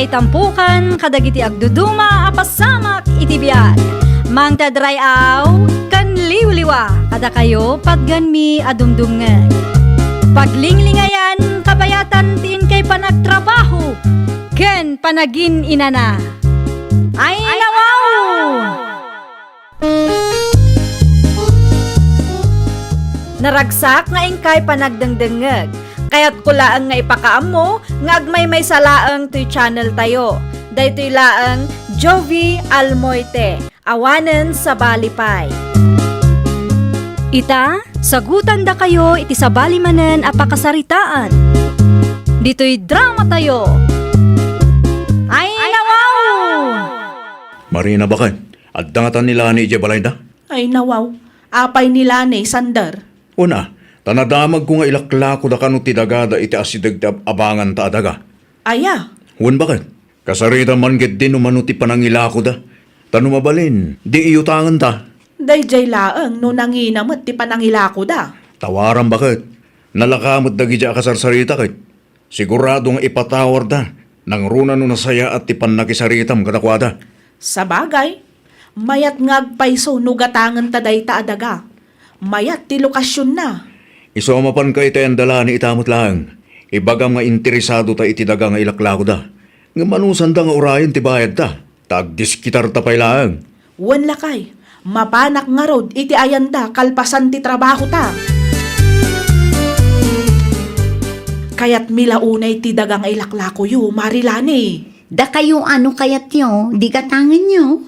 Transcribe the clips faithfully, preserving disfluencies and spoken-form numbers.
Itampukan kadagiti agduduma a pasamak iti biag. Mangted ray-aw ken liwliwa kadakayo patganmi a dumdumngeg. Paglinglingayan kabayatan ti inkay panagtrabaho ken panagin-inana. Ay, nawaw! Naragsak nga inkay panagdengdengngeg. Kayatko laeng nga ipakaammo nga agmaymaysa laeng toy channel tayo. Daytoy laeng Jovie Almoite, awanen sabali pay. Ita, sagutandakayo iti sabali manen a pakasaritaan. Ditoy drama tayo. Ay, nawaw! Marina, baket. Adda ngata ni Lani idiay balayda? Ay, nawaw. Apay ni Lani, Sander? Una, ta nadamagko nga ilaklakoda kano ti dagada iti asideg ti ab-, abanganta a daga. Aya? Wen, baket. Kasaritam man ketdi no mano ti panangilakoda. Ta no mabalin, di iyutangenta. Daydiay laeng no nangina met ti panangilakoda. Tawaram, baket. Nalaka met dagiti a kasarsarita ket. Sigurado nga ipatawarda, nangruna no nasayaat ti pannakisaritam kadakuada. Sabagay, mayat nga agpayso no gatangenta dayta a daga. Mayat ti lokasionna. Isu a mapanka iti ayan da Lani ita met laeng, ibagam nga interesadota iti daga nga ilaklakoda. Ngem anusanda nga urayen ti bayadta? Ta agdiskitarta pay laeng. Wen, lakay, mapanak ngarud iti ayanda kalpasan ti trabahota. Kayatmi la unay ti daga nga ilaklakoyo, Mari Lani. Dakayo a no kayatyo, di gatangenyo.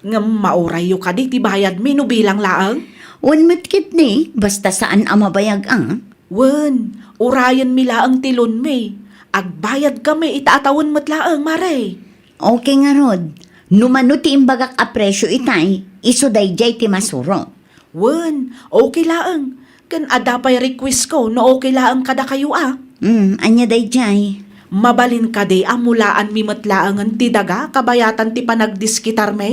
Ngem maurayyo kadi ti bayadmi no bilang laeng? Wen met ketdi, basta saan a mabayag a. Wen, urayenmi laeng ti loanmi. Agbayadkami ita a tawen met laeng, Mare. Okay ngarud. No mano ti imbagak a presio itay, isu daydiay ti masuro. Wen, okay laeng. Ken adda pay requestko no okay laeng kadakayo a. Hmm, ania daydiay? Mabalin kadi a mulaanmi met laengen ti daga kabayatan ti panagdiskitarmi?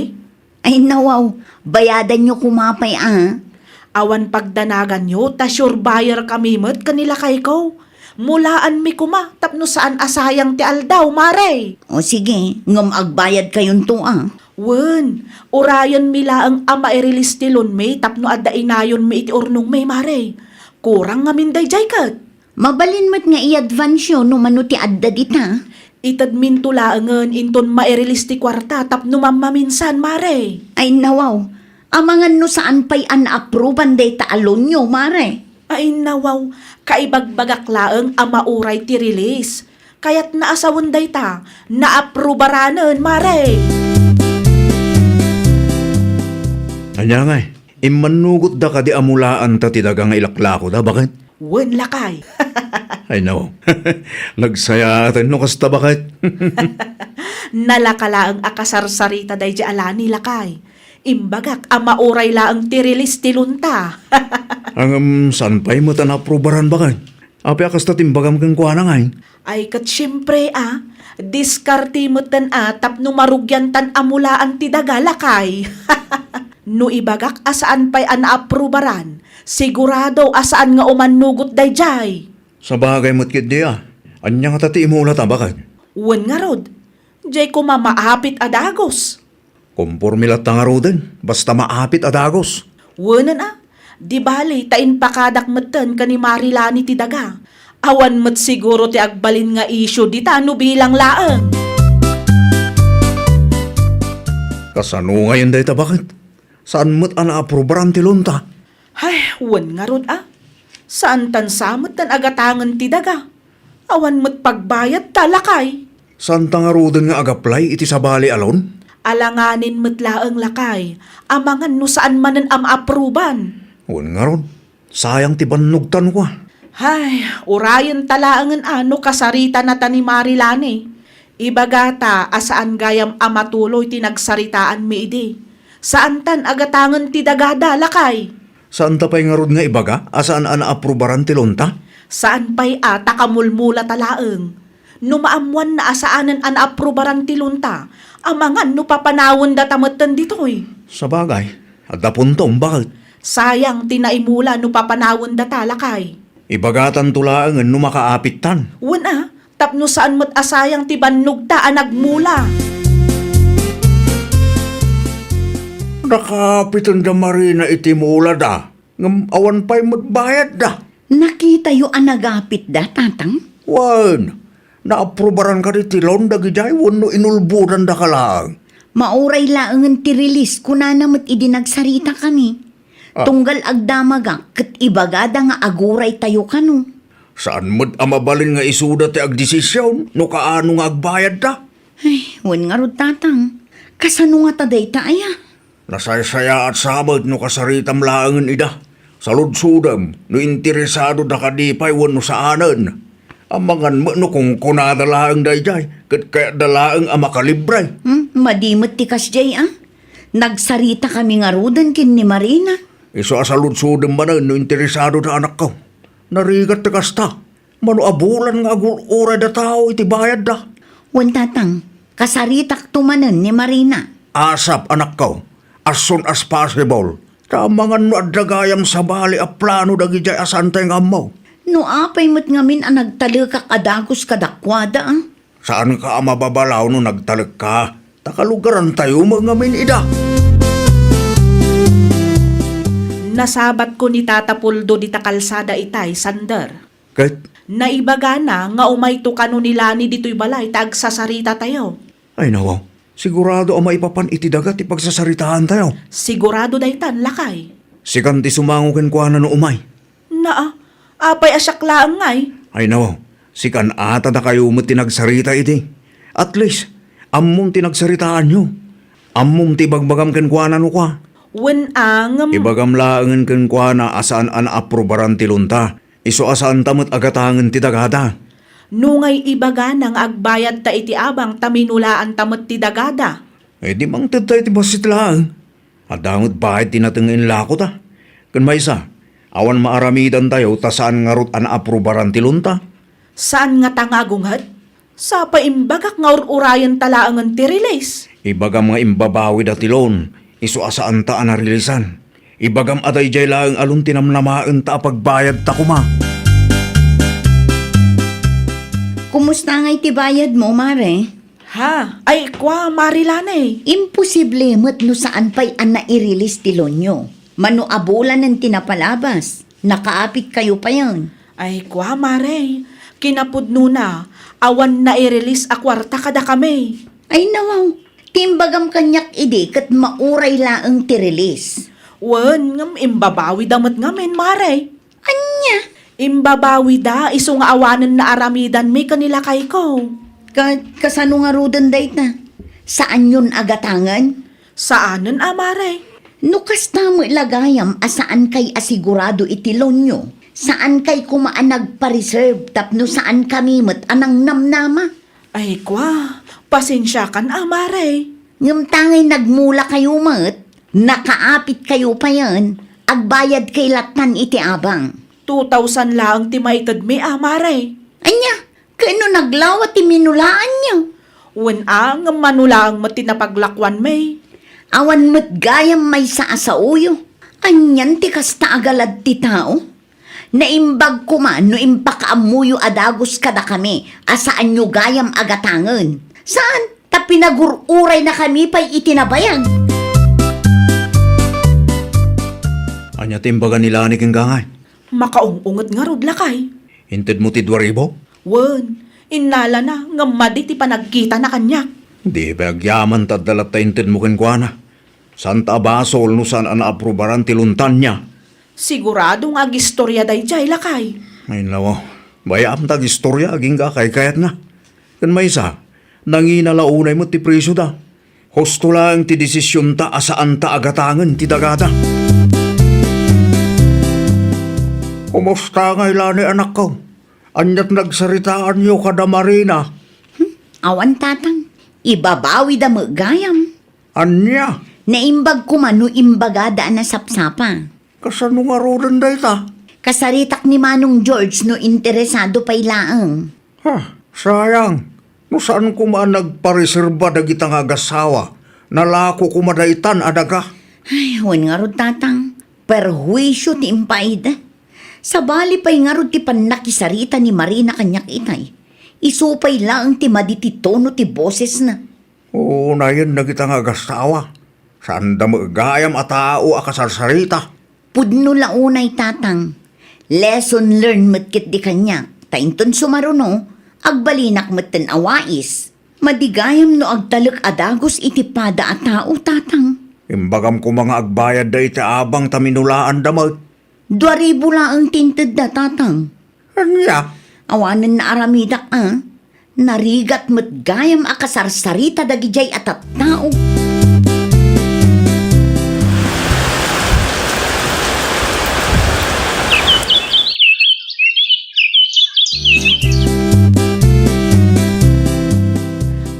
Ay, nawaw, bayadanyo koma pay a. Awan pagdanaganyo, ta sure buyer kami met ken ni lakayko. Mulaanmi koma tapno saan a sayang ti aldaw, Mare. O sige, ngem agbayadkayonto a. Wen, urayenmi laeng a mairelease ti loanmi tapno adda inayonmi iti urnongmi, Mare. Kurang ngamin daydiay ket. Mabalin met nga i-advanceyo no mano ti adda dita. Itedminto laengen inton mairelease ti kuarta tapno mammaminsan, Mare. Ay, nawaw. Amangan no saan pay a naaproban dayta a loanyo, Mare. Ay, nawaw. Kaibagbagak laeng a mauray ti release. Kayatna a sawen dayta, naaprobaranen, Mare. Ania ngay? Immannugotda kadi a mulaanta ti daga nga ilaklakoda, baket? Wen, lakay. Ay, no. Nagsayaat no kasta, baket? Nalaka laeng a kasarsarita daydiay a Lani, lakay. Imbagak a mauray laeng ti release ti loanta. Ngem saan pay met a naaprobaran, baket? Apay a kasta ti imbagam kenkuana ngay? Ay, ket siempre a, diskarte metten a tapno marugiantan a mulaan ti daga, lakay. No ibagak a saan pay a naaprobaran, sigurado a saan nga umannugot daydiay. Sabagay met ketdi a. Ania ngata ti imulata, baket? Wen ngarud, diay koma maapit a dagus. Komporme latta ngaruden, basta maapit a dagus. Wenen a, di bali ta impakadak metten ken ni Mari Lani ti daga. Awan met siguro ti agbalin nga isyu dita no bilang laeng. Kasano ngayen dayta, baket? Saan met a naaprobaran ti loanta? Hay, wen ngarud a. Saantan sa metten a gatangen ti daga. Awan met pagbayadta, lakay. Saanta ngaruden nga agaplay iti sabali a loan? Alanganin met laeng, lakay. Amangan no saan manen a maaproban. Wen ngarud, sayang ti bannogtan kua. Hay, urayenta laengen a no kasaritanata ni Mari Lani. Ibagata a saan gayam a matuloy ti nagsaritaanmi idi. Saantan a gatangen ti dagada, lakay. Saanta pay ngarud nga ibaga a saan a naaprobaran ti loanta? Saan pay a ta kamulmulata laeng. No maammoanna a saanen a naaprobaran ti loanta, amangan no papanawendata metten ditoy. Sabagay, adda puntom, baket? Sayang ti naimula no papanawendata, lakay. Ibagatanto laengen no makaapittan. Wen a, Tapno saan met a sayang ti bannogta a nagmula. Nakaapiten da Marina iti mulada, ngem awan pay met bayadda. Nakitayo a nagapitda, Tatang? Wen, naaprubaran kadi ti loan dagidiay wenno inulbodandaka laeng? Mauray laengen ti release, kunana met idi nagsarita kami. Ah. Tunggal agdamagak ket ibagada nga aguraytayo kano. Saan met a mabalin nga isuda ti agdesision no kaano nga agbayadda? Ay, wen ngarud, Tatang. Kasano ngata dayta aya? Nasaysayaat sa met no kasaritam laengen ida. Saludsodem no interesadoda kadi pay wenno saanen. Amangan met no kunkunada laeng daydiay, ket kayatda laeng a makalibre. Hmm, madi met ti kasdiay, a? Nagsarita kami ngaruden ken ni Marina. Isu a saludsodem manen no interesadoda, anakko. Narigat ti kasta. Mano a bulan nga agur-urayda tao iti bayadda. Wen, Tatang, kasaritakto manen ni Marina. Asap, anakko, as soon as possible. Ta amangan no adda gayam sabali a plano dagidiay a saantay nga ammo. No apay met ngamin a nagtalekak a dagus kadakuada, a? Saanka a mababalaw no nagtalekka, ta kalugarantayo met ngamin ida. Nasabatko ni Tata Puldo dita kalsada itay, Sander. Ket? Naibagana nga umayto kano ni Lani ditoy balay ta agsasaritatayo. Ay, nawaw. Sigurado a maipapan iti daga ti pagsasaritaantayo. Sigurado daytan, lakay. Sikan ti sumango kenkuana no umay. Naa, apay a siak laeng ngay? Ay, nawaw. Sikan a ta dakayo met ti nagsarita iti. At least, ammom ti nagsaritaanyo. Ammom ti ibagbagam kenkuana no kua. Wen a, ngem. Ibagam laengen kenkuana a saan a naaprubaran ti loanta. Isu a saanta met a gatangen ti dagada. No ngay ibagana nga agbayadta iti abang ta minulaanta met ti dagada. Eh, di mangtedta iti bassit laeng. Adda met bayad ti nateng nga inlakota. Ken maysa, awan maaramidantayo ta saan ngarud a naaprubaran ti loanta. Saan ngata nga agunget? Sapay imbagak nga ur-urayenta laengen ti release. Ibagam nga imbabawida ti loan, isu a saanta a nareleasan. Ibagam a daydiay laeng a loan ti namnamaenta a pagbayadta koma. Kumusta ngay ti bayadmo, Mare? Ha? Ay, kua, Mare Lani. Imposible met no saan pay a nairelease ti loanyo. Mano a bulanen ti napalabas. Nakaapitkayo payen. Ay, kua, Mare, kinapudnona, awan nairelease a kuarta kadakami. Ay, nawaw, ti imbagam kaniak idi ket mauray laeng ti release. Wen, ngem imbabawida met ngamin, Mare. Ania? Imbabawida isu nga awanen naaramidanmi ken ni lakayko. Ka-, kasano ngaruden dayta? Saanyon a gatangen? Saanen a, Mare. No kasta met la gayam a saankay a sigurado iti loanyo, saankay koma a nagpa-reserve tapno saankami met a nangnamnama. Ay, kua, pasensiakan a, Mare. Ngem ta ngay nagmulakayo met, nakaapitkayo payen, agbayadkay lattan iti abang. Two thousand laeng ti maitedmi a, Mare. Ania? Ken no naglawa ti minulaanyo? Wen a, ngem mano laeng met ti napaglakuanmi. Awan met gayam maysa a saoyo. Anian ti kasta a galad ti tao? Naimbag koma no impakaammoyo a dagus kadakami a saanyo gayam a gatangen. Saan? Ta pinagur-uraynakami pay iti nabayag. Ania ti imbaga ni Lani kenka ngay? Makaung-unget ngarud, lakay. Intedmo ti dua ribu? Wen, innalana ngem madi ti panagkitana kaniak. Di pay agyaman ta adda latta intedmo kenkuana. Saanta a basol no saan a naaprubaran ti loanta nia. Sigurado nga agistoria daydiay, lakay. Ay, nawaw. Bay-am ta agistoria agingga a kaykayatna. Ken maysa, nangina la unay met ti presioda. Husto laeng ti desisionta a saanta a gatangen ti dagada. Kumusta ngay la ni anakko? Aniat nagsaritaanyo kada Marina? Hmm, awan, Tatang. Ibabawida met gayam. Ania? Naimbag koma no imbagada a nasapsapa. Kasano ngaruden dayta? Kasaritak ni Manong George no interesado pay laeng. Ha, sayang. No saan koma a nagpareserba dagita nga agasawa, nalako koma daytan a daga. Ay, wen ngarud, Tatang. Perhuisio ti impaayda. Sabali pay ngarud ti pannakisarita ni Marina kaniak itay. Isu pay laeng ti madi ti tono ti bosesna. Unayen dagita nga agasawa. Saanda met gayam a tao a kasarsarita. Pudno la unay, Tatang. Lesson learned met ketdi kaniak, ta inton sumaruno, agbalinak metten a wais. Madi gayam no agtalek a dagus iti pada a tao, Tatang. Imbagam koma nga agbayadda iti abang ta minulaanda met. Dua ribu laeng ti intedda, Tatang. Ania? Awanen naaramidak a. Narigat met gayam a kasarsarita dagidiay a tattao.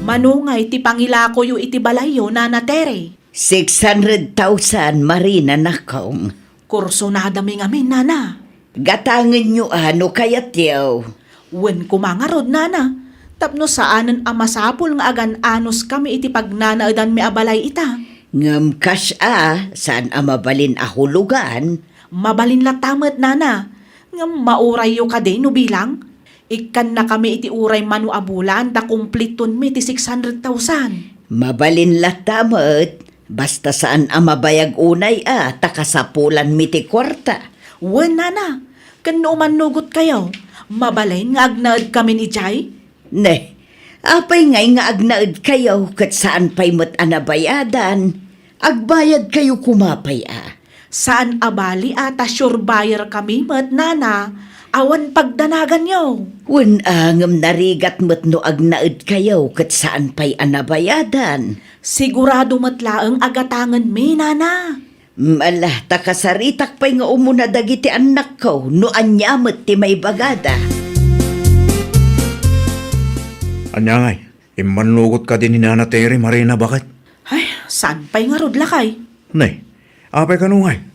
Mano ngay ti pangilakoyo iti balayyo, Nana Tere? Six hundred thousand, Marina, nakong. Kursunadami ngamin, Nana. Gatangenyo a no kayatyo. Wen koma ngarud, Nana, tapno saanen a masapul nga agan-anos kami iti pagnanaedanmi a balay ita. Ngem kas a, saan a mabalin a hulugan? Mabalin latta met, Nana. Ngem maurayyo kadi no bilang? Ikkannakami iti uray mano a bulan ta kumplitonmi ti six hundred thousand. Mabalin latta met, basta saan a mabayag unay a ta kasapulanmi ti kuarta. Wen, Nana, ken no umannugotkayo, mabalin nga agnaedkamin idiay? Ne, apay ngay nga agnaedkayo ket saan pay met a nabayadan? Agbayadkayo koma pay a. Saan a bali a ta sure buyer kami met, Nana, awan pagdanaganyo. Wen a, ngem narigat met no agnaedkayo ket saan pay a nabayadan. Sigurado met laeng a gatangenmi, Nana. Mm, ala, ta kasaritak pay nga umuna dagiti annakko no ania met ti maibagada. Ania ngay? Immannugot kadi ni Nana Tere, Marina, baket? Ay, saan pay ngarud, lakay? Nay, apay kano ngay?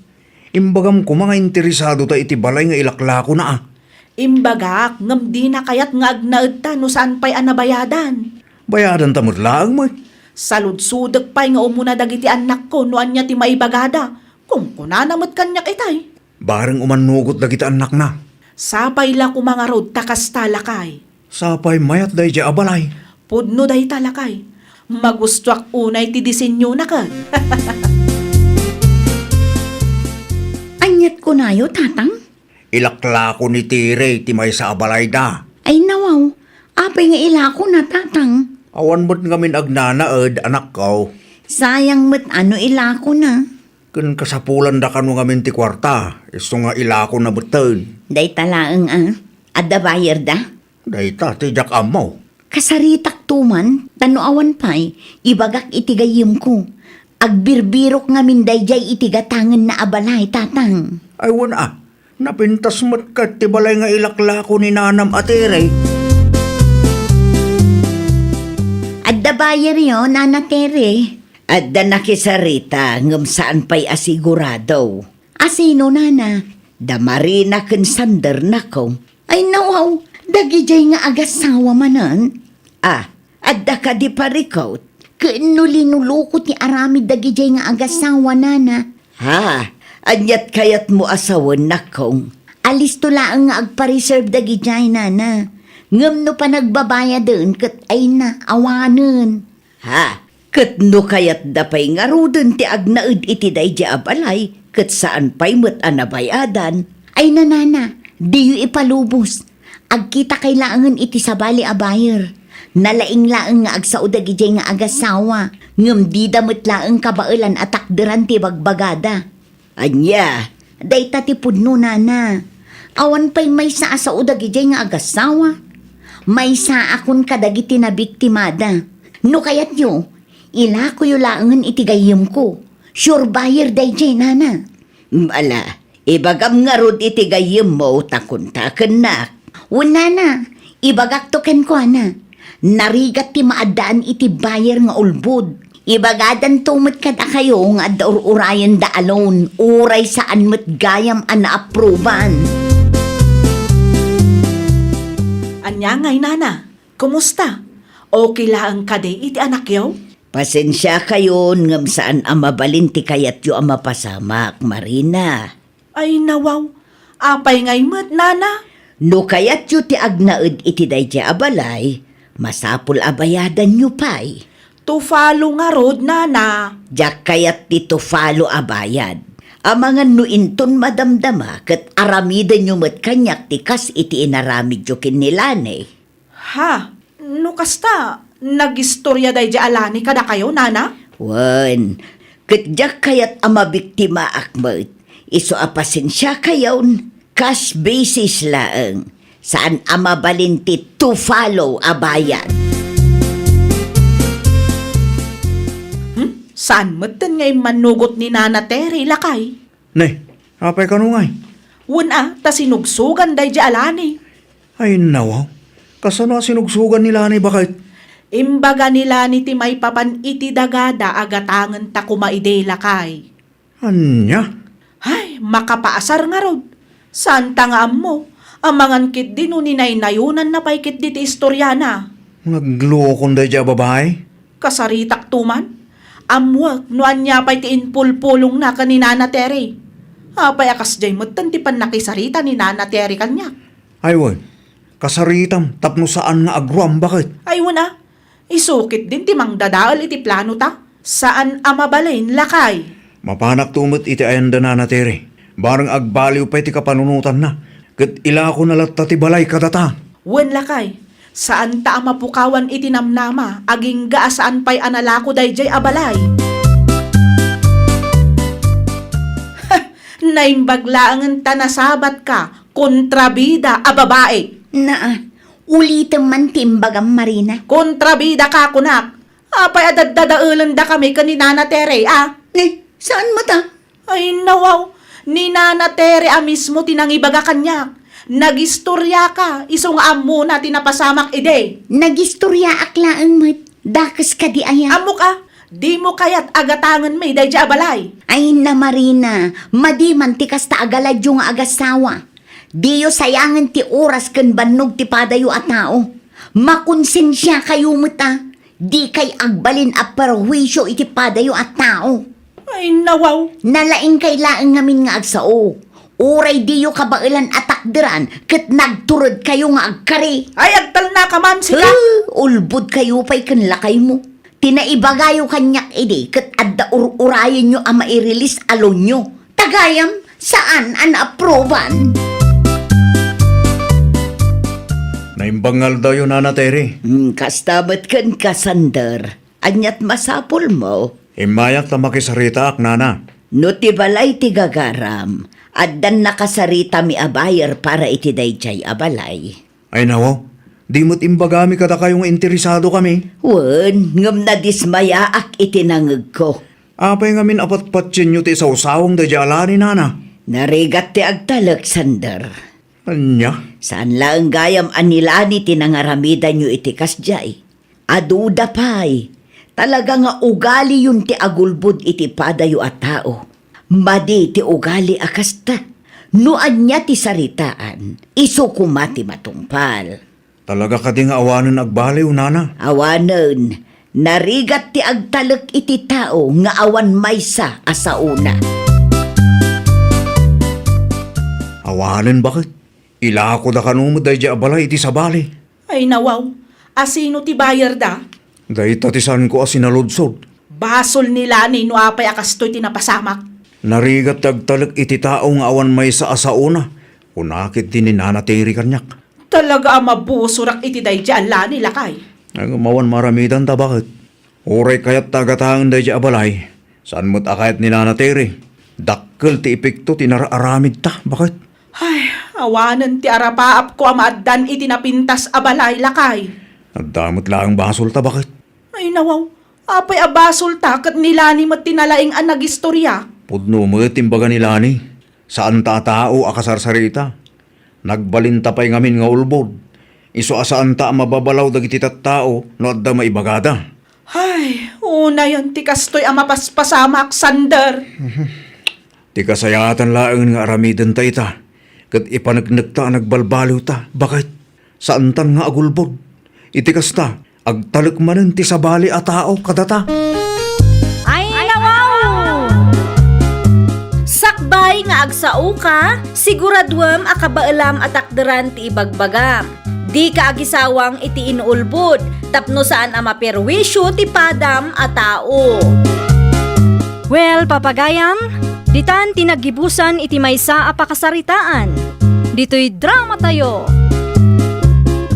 Imbagam koma nga interesado ta iti balay nga ilaklakona a. Imbagak, ngem dina kayat nga agnaedta no saan pay a nabayadan. Bayadanta met laeng, met. Saludsodek pay nga umuna dagiti annakko no ania ti maibagada. Kunkunana met kaniak itay. Bareng umannugot dagiti annakna. Sapay la koma ngarud ta kasta, lakay. Sapay mayat daydiay a balay. Pudno dayta, lakay. Magustoak unay ti disenyona ket. Aniat kunayo, Tatang? Ilaklako ni Tere ti maysa a balayda. Ay, nawaw. Apay nga ilakona, Tatang? Awan met ngamin agnanaed, anakko. Sayang met a no ilakona. Ken kasapulanda kano ngamin ti kuarta, isu nga ilakona metten. Dayta laeng a, adda bayerda? Dayta ti diak ammo. Kasaritakto man, ta no awan pay, ibagak iti gayyemko. Agbirbirok ngamin daydiay iti gatangenna a balay, Tatang. Ay, wen a, napintas met ket ti balay nga ilaklako ni nanam a Tere. Adda bayeryo, Nana Tere? Adda nakisarita, ngem saan pay a sigurado. A sino, Nana? Da Marina ken Sander, nako. Ay, nawaw, dagidiay nga agasawa manen? Ah, adda kadi parikut? Ken no linuluko ti aramid dagidiay nga agasawa, Nana? Ha? Aniat kayatmo a sawen, nakong? Alisto laeng nga agpa-reserve dagidiay, Nana. Ngem no panagbabayaden ket ay na, awanen. Ha? Ket no kayatda pay ngaruden ti agnaed iti daydiay a balay, ket saan pay met a nabayadan? Ay, Nana, diyo ipalubos. Agkitakay laengen iti sabali a buyer. Nalaing laeng nga agsao dagidiay nga agasawa, ngem dida met laeng kabaelan a takderan ti bagbagada. Ania? Dayta ti pudno, Nana. Awan pay maysa a sao dagidiay nga agasawa. Maysaakon kadagiti nabiktimada. No kayatyo, ilakoyo laengen iti gayyemko. Sure buyer daydiay, Nana. Mm, ala, ibagam ngarud iti gayyemmo ta kuntakennak. Wen, Nana, ibagakto kenkuana. Narigat ti maaddaan iti buyer nga ulbod. Ibagadanto met kadakayo nga adda ur-urayenda a loan, uray saan met gayam a naapruban. Ania ngay, Nana? Kumusta? Okay laeng kadi iti anakyo? Pasensiakayon ngem saan a mabalin ti kayatyo a mapasamak, Marina. Ay, nawaw. Apay ngay met, Nana? No kayatyo ti agnaed iti daydiay a balay, masapul a bayadanyo pay. Two follow ngarud, nana. Diak kayat ti two follow a bayad. Amangan no inton madamdama ket aramidenyo met kaniak ti kas iti inaramidyo ken ni Lani. Ha? No kasta, nagistoria daydiay a Lani kadakayo, nana? Wen, ket diak kayat a mabiktimaak met. Isu a pasensiakayon, cash basis laeng. Saan a mabalin ti two follow a bayad. Hmm? Saan metten nga immanugot ni Nana Terry, lakay? Ne, apay kano ngay? Wen a, ta sinugsogan daydiay a Lani. Ay, nawaw. Kasano a sinugsogan ni Lani, baket? Imbaga ni Lani ti maipapan iti dagada a gatangen ta koma idi, lakay. Ania? Ay, makapaasar ngarud. Saan ta nga ammo? Amangan ketdi no ninaynayonanna pay ketdi ti istoriana. Naglukon daydiay a babai? Kasaritak to man. Ammoek no ania pay ti impulpulongna ken ni Nana Terry. Apay a kasdiay metten ti pannakisarita ni Nana Terry kaniak? Ay wen, kasaritam tapno saan nga agruam, baket? Ay wen a, isu ketdin ti mangdadael iti planota. Saan a mabalin, lakay. Mapanakto met iti ayan da Nana Terry. Bareng agbaliw pay ti kapanunotanna, ket ilakona latta ti balay kadata. Wen, lakay. Saanta a mapukawan iti namnama, agingga a saan pay a nalako daydiay a balay. Naimbag laengen ta nasabatka, kontrabida a babai. Naa, ulitem man ti imbagam, Marina. Kontrabida ka, kunak. Apay a daddadaelendakami ken ni Nana Terry, a? Eh, saan met a? Ay, nawaw. Ni Nana Terry a mismo ti nangibaga kaniak. Nagistoriaka, isu nga ammona ti napasamak idi. Nagistoriaak laeng met. Dakes kadi aya? Ammok a, dimo kayat a gatangenmi daydiay a balay. Ay, na Marina, madi man ti kasta a galadyo nga agasawa. Diyo sayangen ti oras ken bannog ti padayo a tao. Makonsensiakayo met a. Dikay agbalin a perhuisio iti padayo a tao. Ay, nawaw. Nalaingkay laeng ngamin nga agsao. Uray diyo kabaelan a takderan ket nagturedkayo nga agkari. Ay, agtalnaka man, sika. Eh, ulbodkayo pay ken lakaymo. Ti naibagayo kaniak idi ket adda ur-urayenyo a mairilis a loanyo. Tagayam, saan a naaproban. Naimbag nga aldawyo, Nana Terry. Hmm, kasta met ken ka, Sander. Aniat masapulmo? Immayak ta makisaritaak, Nana. No ti balay ti gagaram, addan nakasaritami a buyer para iti daydiay a balay. Ay, nawaw, di met imbagami kadakayo nga interesadokami. Wen, ngem nadismayaak iti nangegko. Apay ngamin a patpatienyo ti isawsawang daydiay a Lani, Nana? Narigat ti agtalek, Sander. Ania? Saan laeng gayam a ni Lani ti nangaramidanyo iti kasdiay. Aduda pay, talaga nga ugaliyon ti agulbod iti padayo a tao. Madi ti ugali a kasta. No ania ti saritaan, isu koma ti matungpal. Talaga kadi nga awanen agbaliw, Nana? Awanen. Narigat ti agtalek iti tao nga awan maysa a saona. Awanen, baket? Ilakoda kano met daydiay a balay iti sabali. Ay, nawaw. Asino ti buyer da? Dayta ti saanko a sinaludsod. Basol ni Lani no apay a kastoy ti napasamak. Narigat ti agtalek iti tao nga awan maysa a saona, kuna ketdi ni Nana Terry kaniak. Talaga a mabusorak iti daydiay a Lani, lakay. Ay, ngem awan maramidanta, baket? Uray kayat ta gatangen daydiay a balay, saan met a kayat ni Nana Terry. Dakkel ti epekto ti nararamidta, baket? Ay, awanen ti arapaapko a maaddan iti napintas a balay, lakay. Adda met laeng basolta, baket? Ay, nawaw. Apay a basolta ket ni Lani met ti nalaing a nagistoria? Pudno met ti imbaga ni Lani. Saanta a tao a kasarsarita. Nagbalinta pay ngamin nga ulbod. Isu a saanta a mababalaw dagiti tattao no adda maibagada. Ay, unayen ti kastoy a mapaspasamak, Sander. Ti kasayaatan laeng nga aramidenta ita, ket ipaneknekta a nagbalbaliwta, baket? Saantan nga agulbod. Iti kasta, agtalek manen ti sabali a tao kadata. Ay, nawaw! Sakbay nga agsaoka, siguraduem a kabaelam a takderan ti ibagbagam. Dika agisawang iti inulbod tapno saan a maperwisyo ti padam a tao. Well, papagayam, ditan ti naggibusan iti maysa a pakasaritaan. Ditoy dramatayo.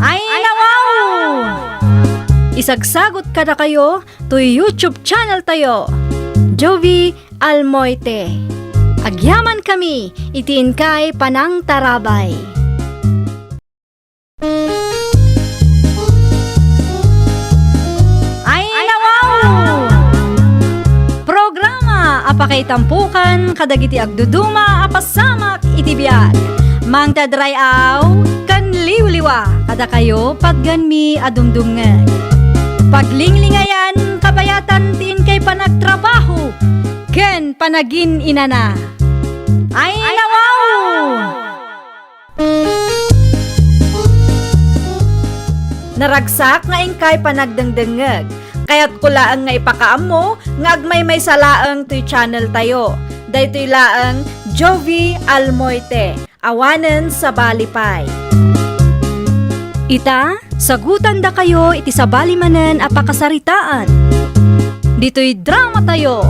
Ay, nawaw! Isagsagot kadakayo toy YouTube channel tayo, Jovie Almoite. Agyamankami iti inkay panangtarabay. Ay, nawaw! Programa a pakaitampokan kadagiti agduduma a pasamak iti biag. Mangted ray-aw ken liwliwa kadakayo patgenmi a dumdumngeg. Paglinglingayan kabayatan ti inkay panagtrabaho ken panagin-inana. Ay, nawaw! Naragsak nga inkay panagdengdengngeg. Kayatko laeng nga ipakaammo nga agmaymaysa laeng toy channel tayo. Daytoy laeng Jovie Almoite, awanen sabali pay. Ita, sagutandakayo iti sabali manen a pakasaritaan. Ditoy dramatayo.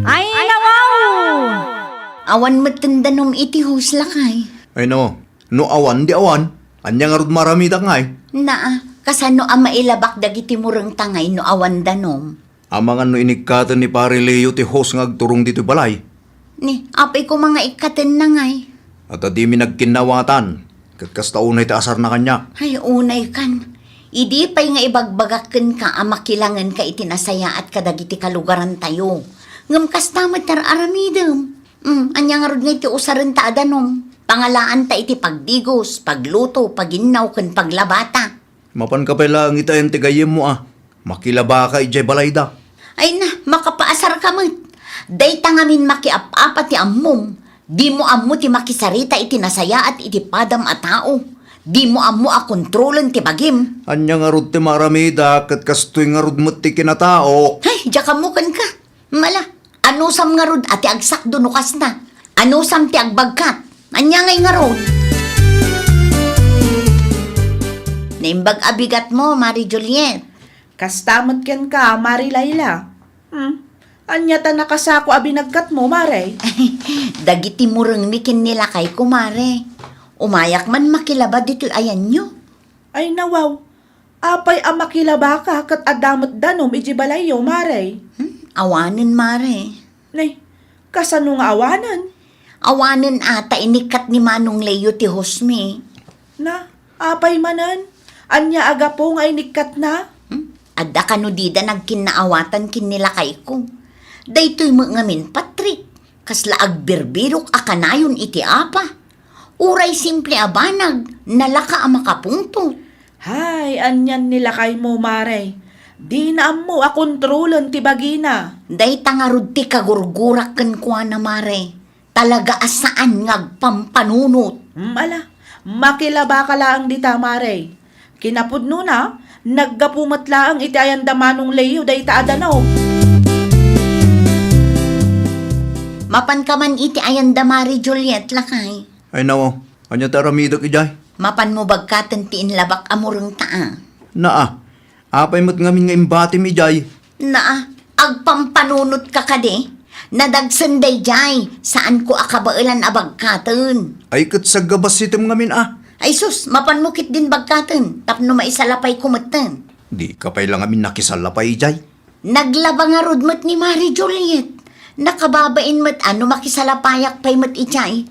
Ay, nawaw! Awan metten danom iti host, lakay. Ay, no. No awan, di awan. Ania ngarud maramidak ngay? Naa, kasano a mailabak dagiti murengta ngay no awan danom? Amangan no inikkaten ni Pare Leo ti host nga agturong ditoy balay. Ni, apay koma nga ikkatenna ngay? Adda dimi nagkinnaawatan, ket kasta unay ti asarna kaniak. Ay, unaykan. Idi pay nga ibagbagak kenka a makilangenka iti nasayaat kadagiti kalugarantayo. Ngem kasta met ti ar-aramidem. Hmm, ania ngarud nga iti usarenta a danom? Pangalaanta iti pagdigos, pagluto, paginnaw, ken paglabata. Mapanka pay laeng itaen ti gayyemmo a makilabaka idiay balayda. Ay na, makapaasarka met. Dayta ngamin makiap-apa ti ammom. Dimo ammo ti makisarita iti nasayaat iti padam a tao. Dimo ammo a kontrolen ti bagim. Ania ngarud ti maaramida ket kastoy ngarud met ti kinatao. Ay, diak ammo kenka. Mala, anusam ngarud a ti agsakdo no kasta? Anusam ti agbagkat? Ania ngay ngarud? Naimbag a bigatmo, Mari Juliet. Kasta met kenka, Mari Laila. Hmm. Ania ta nakasako a binagkatmo, Mare? Dagiti murengmi ken ni lakayko, Mare. Umayak man makilaba ditoy ayanyo. Ay, nawaw. Apay a makilabaka ket adda met danom idiay balayyo, Mare? Hmm, awanen, Mare. Nay, kasano nga awanen? Awanen a ta inikkat ni Manong Leo ti hostmi. Na, apay manen? Ania a gapu nga inikkatna? Hmm? Adda kano dida nagkinnaawatan ken ni lakayko. Daytoy met ngamin, Patrick, kasla agbirbirok a kanayon iti apa. Uray simple a banag, nalaka a makapungtot. Hay, anian ni lakaymo, Mare. Dina ammo a kontrolen ti bagina. Dayta ngarud ti kagurgurak kenkuana, Mare. Talaga a saan nga agpampanunot. Hmm, ala, makilabaka laeng dita, Mare. Kinapudnona, naggapu met laeng iti ayanda Manong Leo dayta a danom. Mapanka man iti ayanda Mari Juliet, lakay? Ay, nawaw. Ania ti aramidek idiay? Mapanmo bagkaten ti inlabak a murengta a. Naa. Apay met ngamin nga imbatim idiay? Naa, agpampanunotka kadi? Nadagsen daydiay, saanko a kabaelan a bagkaten. Ay, ket saggabasitem ngamin a. Ay sus, mapanmo ketdin bagkaten, tapno maisalapayko metten. Dika pay la ngamin nakisalapay idiay. Naglaba ngarud met ni Mari Juliet. Nakababain met a no makisalapayak pay met idiay.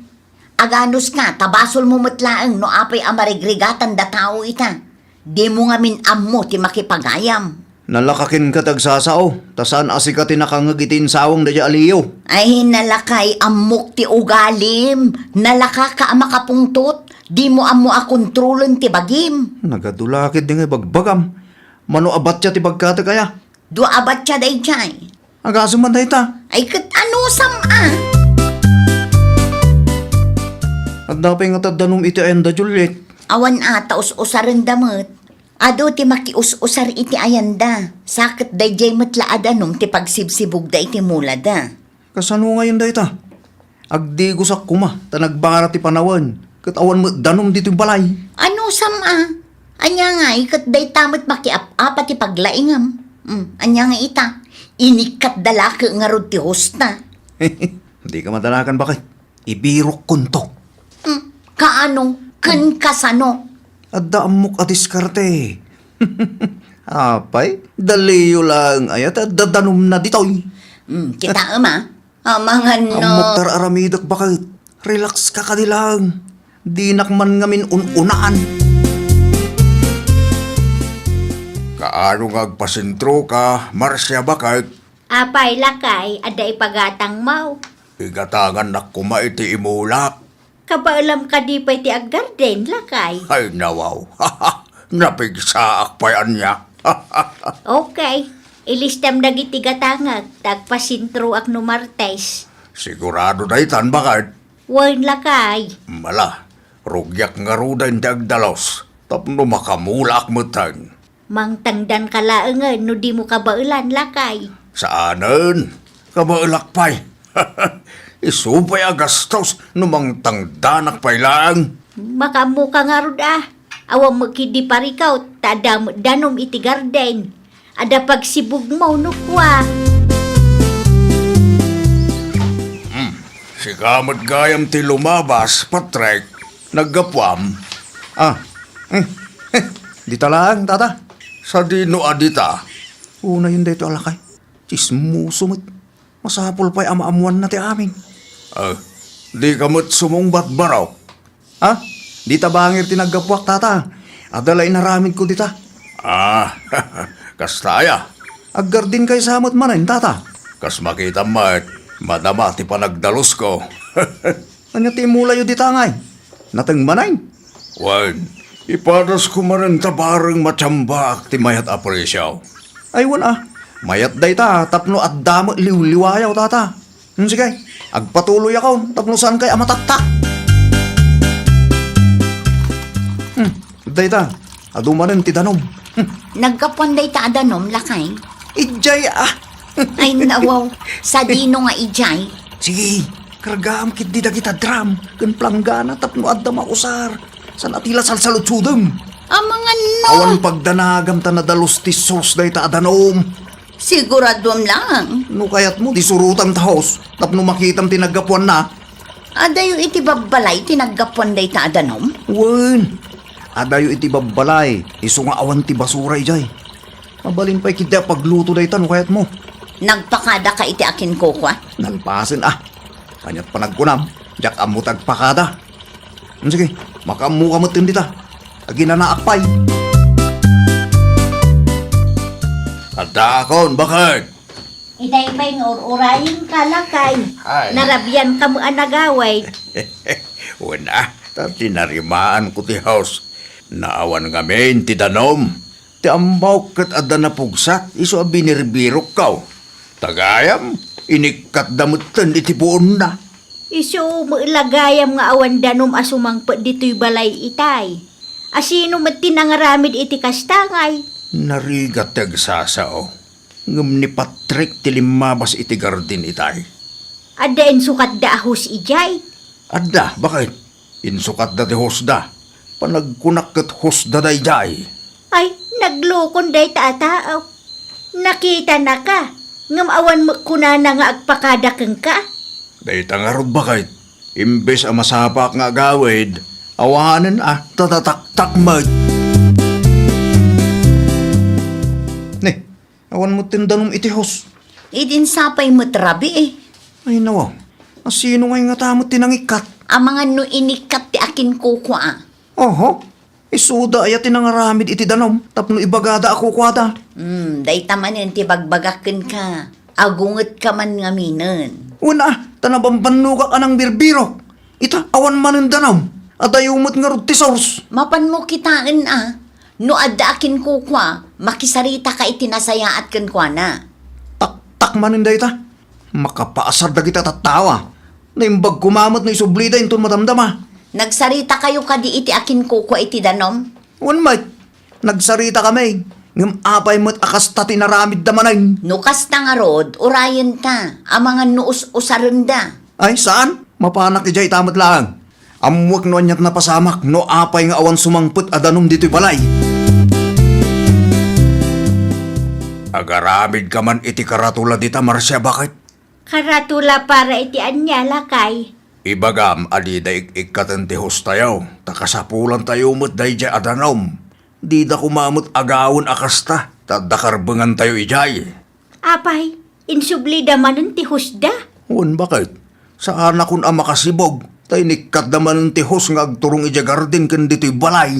Aganuska, ta basolmo met laeng no apay a marigrigatanda tao ita. Dimo ngamin ammo ti makipagayam. Nalaka kenka ti agsasao, ta saan a sika ti nakangngeg iti insawang daydiay a Leo. Ay, nalakay, ammok ti ugalim. Nalakaka a makapungtot. Dimo ammo a kontrolen ti bagim. Nagadu la ketdi nga ibagbagam. Mano a batya ti bagkatek aya? Dua a batya daydiay. Agasem man dayta. Ay, ket anusam a? Adda pay ngata danom iti ayanda, Juliet? Awan a, ta us-usarenda met. Adu ti makius-usar iti ayanda. Sa ket daydiay met la a danom ti pagsibsibugda iti mulada. Kasano ngayen dayta? Agdigosak koma ta nagbara ti panawen, ket awan met danum ditoy balay. Anusam a? Ania ngay ket dayta met makiap-apa ti paglaingam? Hmm, ania ngay ita? Inikkatda la ket ngarud ti hosta. Dika madanagan, baket. Ibirokkonto. Hmm, kaano? Ken kasano? Adda ammok a diskarte. Apay, daliyo laeng aya ta adda danumna ditoy. Hmm, kitaem a. Amangan no. Ammok ta ar-aramidek, baket. Relax ka kadi laeng. Dinak man ngamin un-unaan. Kaano nga agpasentroka, Marcia, baket? Apay, lakay, adda ipagatangmo? Igatangannak koma iti imulak. Kabaelam kadi pay ti aggarden, lakay? Ay, nawaw. Napigsaak pay ania. Okay. Ilistam dagiti gatangek, ta agpasentroak no Martes. Sigurado daytan, baket? Wen, lakay. Mala, rugiak ngaruden ti agdalus, tapno makamulaak metten. Mangtangdanka laengen no dimo kabaelan, lakay. Saanen, kabaelak pay. Isu pay a gastos no mangtangdanak pay laeng. Makaammoka ngarud a. Awan met ketdi parikaw, ta adda met danum iti garden. Adda pagsibugmo no kua. Hmm, sika met gayam ti lumabas, Patrick. Naggapuam? Ah, hmm. Dita laeng, tata. Sadino a dita? Unayen daytoy a lakay. Tsismoso met. Masapul pay a maammoanna ti amin. Ah, dika met sumungbat, barok. Ha? Dita bangir ti naggapuak, tata. Adda la inaramidko dita. Ah, kasta aya? Aggarden kaysa met manen, tata. Kas makitam met, madama ti panagdalusko. Ania ti imulayo dita ngay? Nateng manen? Wen, ipadasko manen ta bareng matiambaak ti mayat a presio. Ay, wen a. Mayat dayta tapno adda met liwliwayaw, tata. Hmm, sige, agpatuloyakon tapno saankay a mataktak. Hmm, dayta, adu manen ti danum. Hmm. Naggapuan dayta a danum, lakay? Idiay, ah. Ay, nawaw. Sadino nga idiay? Sige, kargaam ketdi dagita drum ken planggana tapno adda mausar. Saan a ti la salsaludsodem? Amangan no. Awan pagdanagam ta nadalus ti sauce dayta a danum. Siguraduam lang. No kayatmo, di surotam ta host tapno makitam ti naggapuanna. Adayo iti babbalay ti naggapuan dayta a danum? Wen, adayo iti babbalay, isu nga awan ti basura idiay. Mabalin pay ketdi a pagluto dayta no kayatmo. Nagpakadaka iti akinkukua? Nalpasen a. Kaniat panagkunam, diak ammo ti agpakada. Hmm, sige, makaammoka metten dita. Aginanaak pay. Addaakon, baket? Itay pay nga ur-urayenka, lakay. Ay. Narabianka met a nagawid. Wen a, ta tinarimaanko ti host. Naawan ngamin ti danum. Ti ammok ket adda napugsat isu a binirbirokko. Ta gayam, inikkatda metten iti puonna. Isu met la gayam nga awan danum a sumangpet ditoy balay itay. A sino met ti nangaramid iti kasta ngay? Narigat ti agsasao, ngem ni Patrick ti limmabas iti garden itay. Adda insukatda a host idiay? Adda, baket? Insukatda ti hostda. Panagkunak ket hostda daydiay. Ay, naglukon dayta a tao. Nakitanaka, ngem awan met kunana nga agpakada kenka. Dayta ngarud, baket. Imbes a masapaak nga agawid, awanen a tatataktak met. Ne, awan met ti danum iti host. Idin sapay met rabii. Ay, nawaw. A sino ngay ngata met ti nangikkat? Amangan no inikkat ti akinkukua. Oho. Isuda aya ti nangaramid iti danum tapno ibagada a kukuada? Hmm, dayta manen ti bagbagak kenka. Agungetka man ngaminen. Wen a, ta nabambannogak a nangbirbirok. Ita, awan manen danum. Adayo met ngarud ti source. Mapanmo kitaen a, no adda akinkukua, makisaritaka iti nasayaat kenkuana. Taktak manen dayta. Makapaasar dagiti tattawa. Naimbag koma met no isublida inton madamdama. Nagsaritakayo kadi iti akinkukua iti danum? Wen met, nagsaritakami. Ngem apay met a kasta ti inaramidda manen? No kasta ngarud, urayenta, amangan no us-usarenda. Ay, saan? Mapanak idiay ita met laeng. Ammoek no aniat napasamak no apay nga awan sumangpet a danum ditoy balay. Agaramidka man iti karatula dita, Marcia, baket? Karatula para iti ania, lakay? Ibagam a dida ik-ikkaten ti hostayo, ta kasapulantayo met daydiay a danum. Dida koma met agawen a kasta, ta adda karbengantayo idiay. Apay, insublida manen ti hosda? Wen, baket? Saanakon a makasibug, ta inikkatda manen ti hos nga agturong idiay garden ken ditoy balay.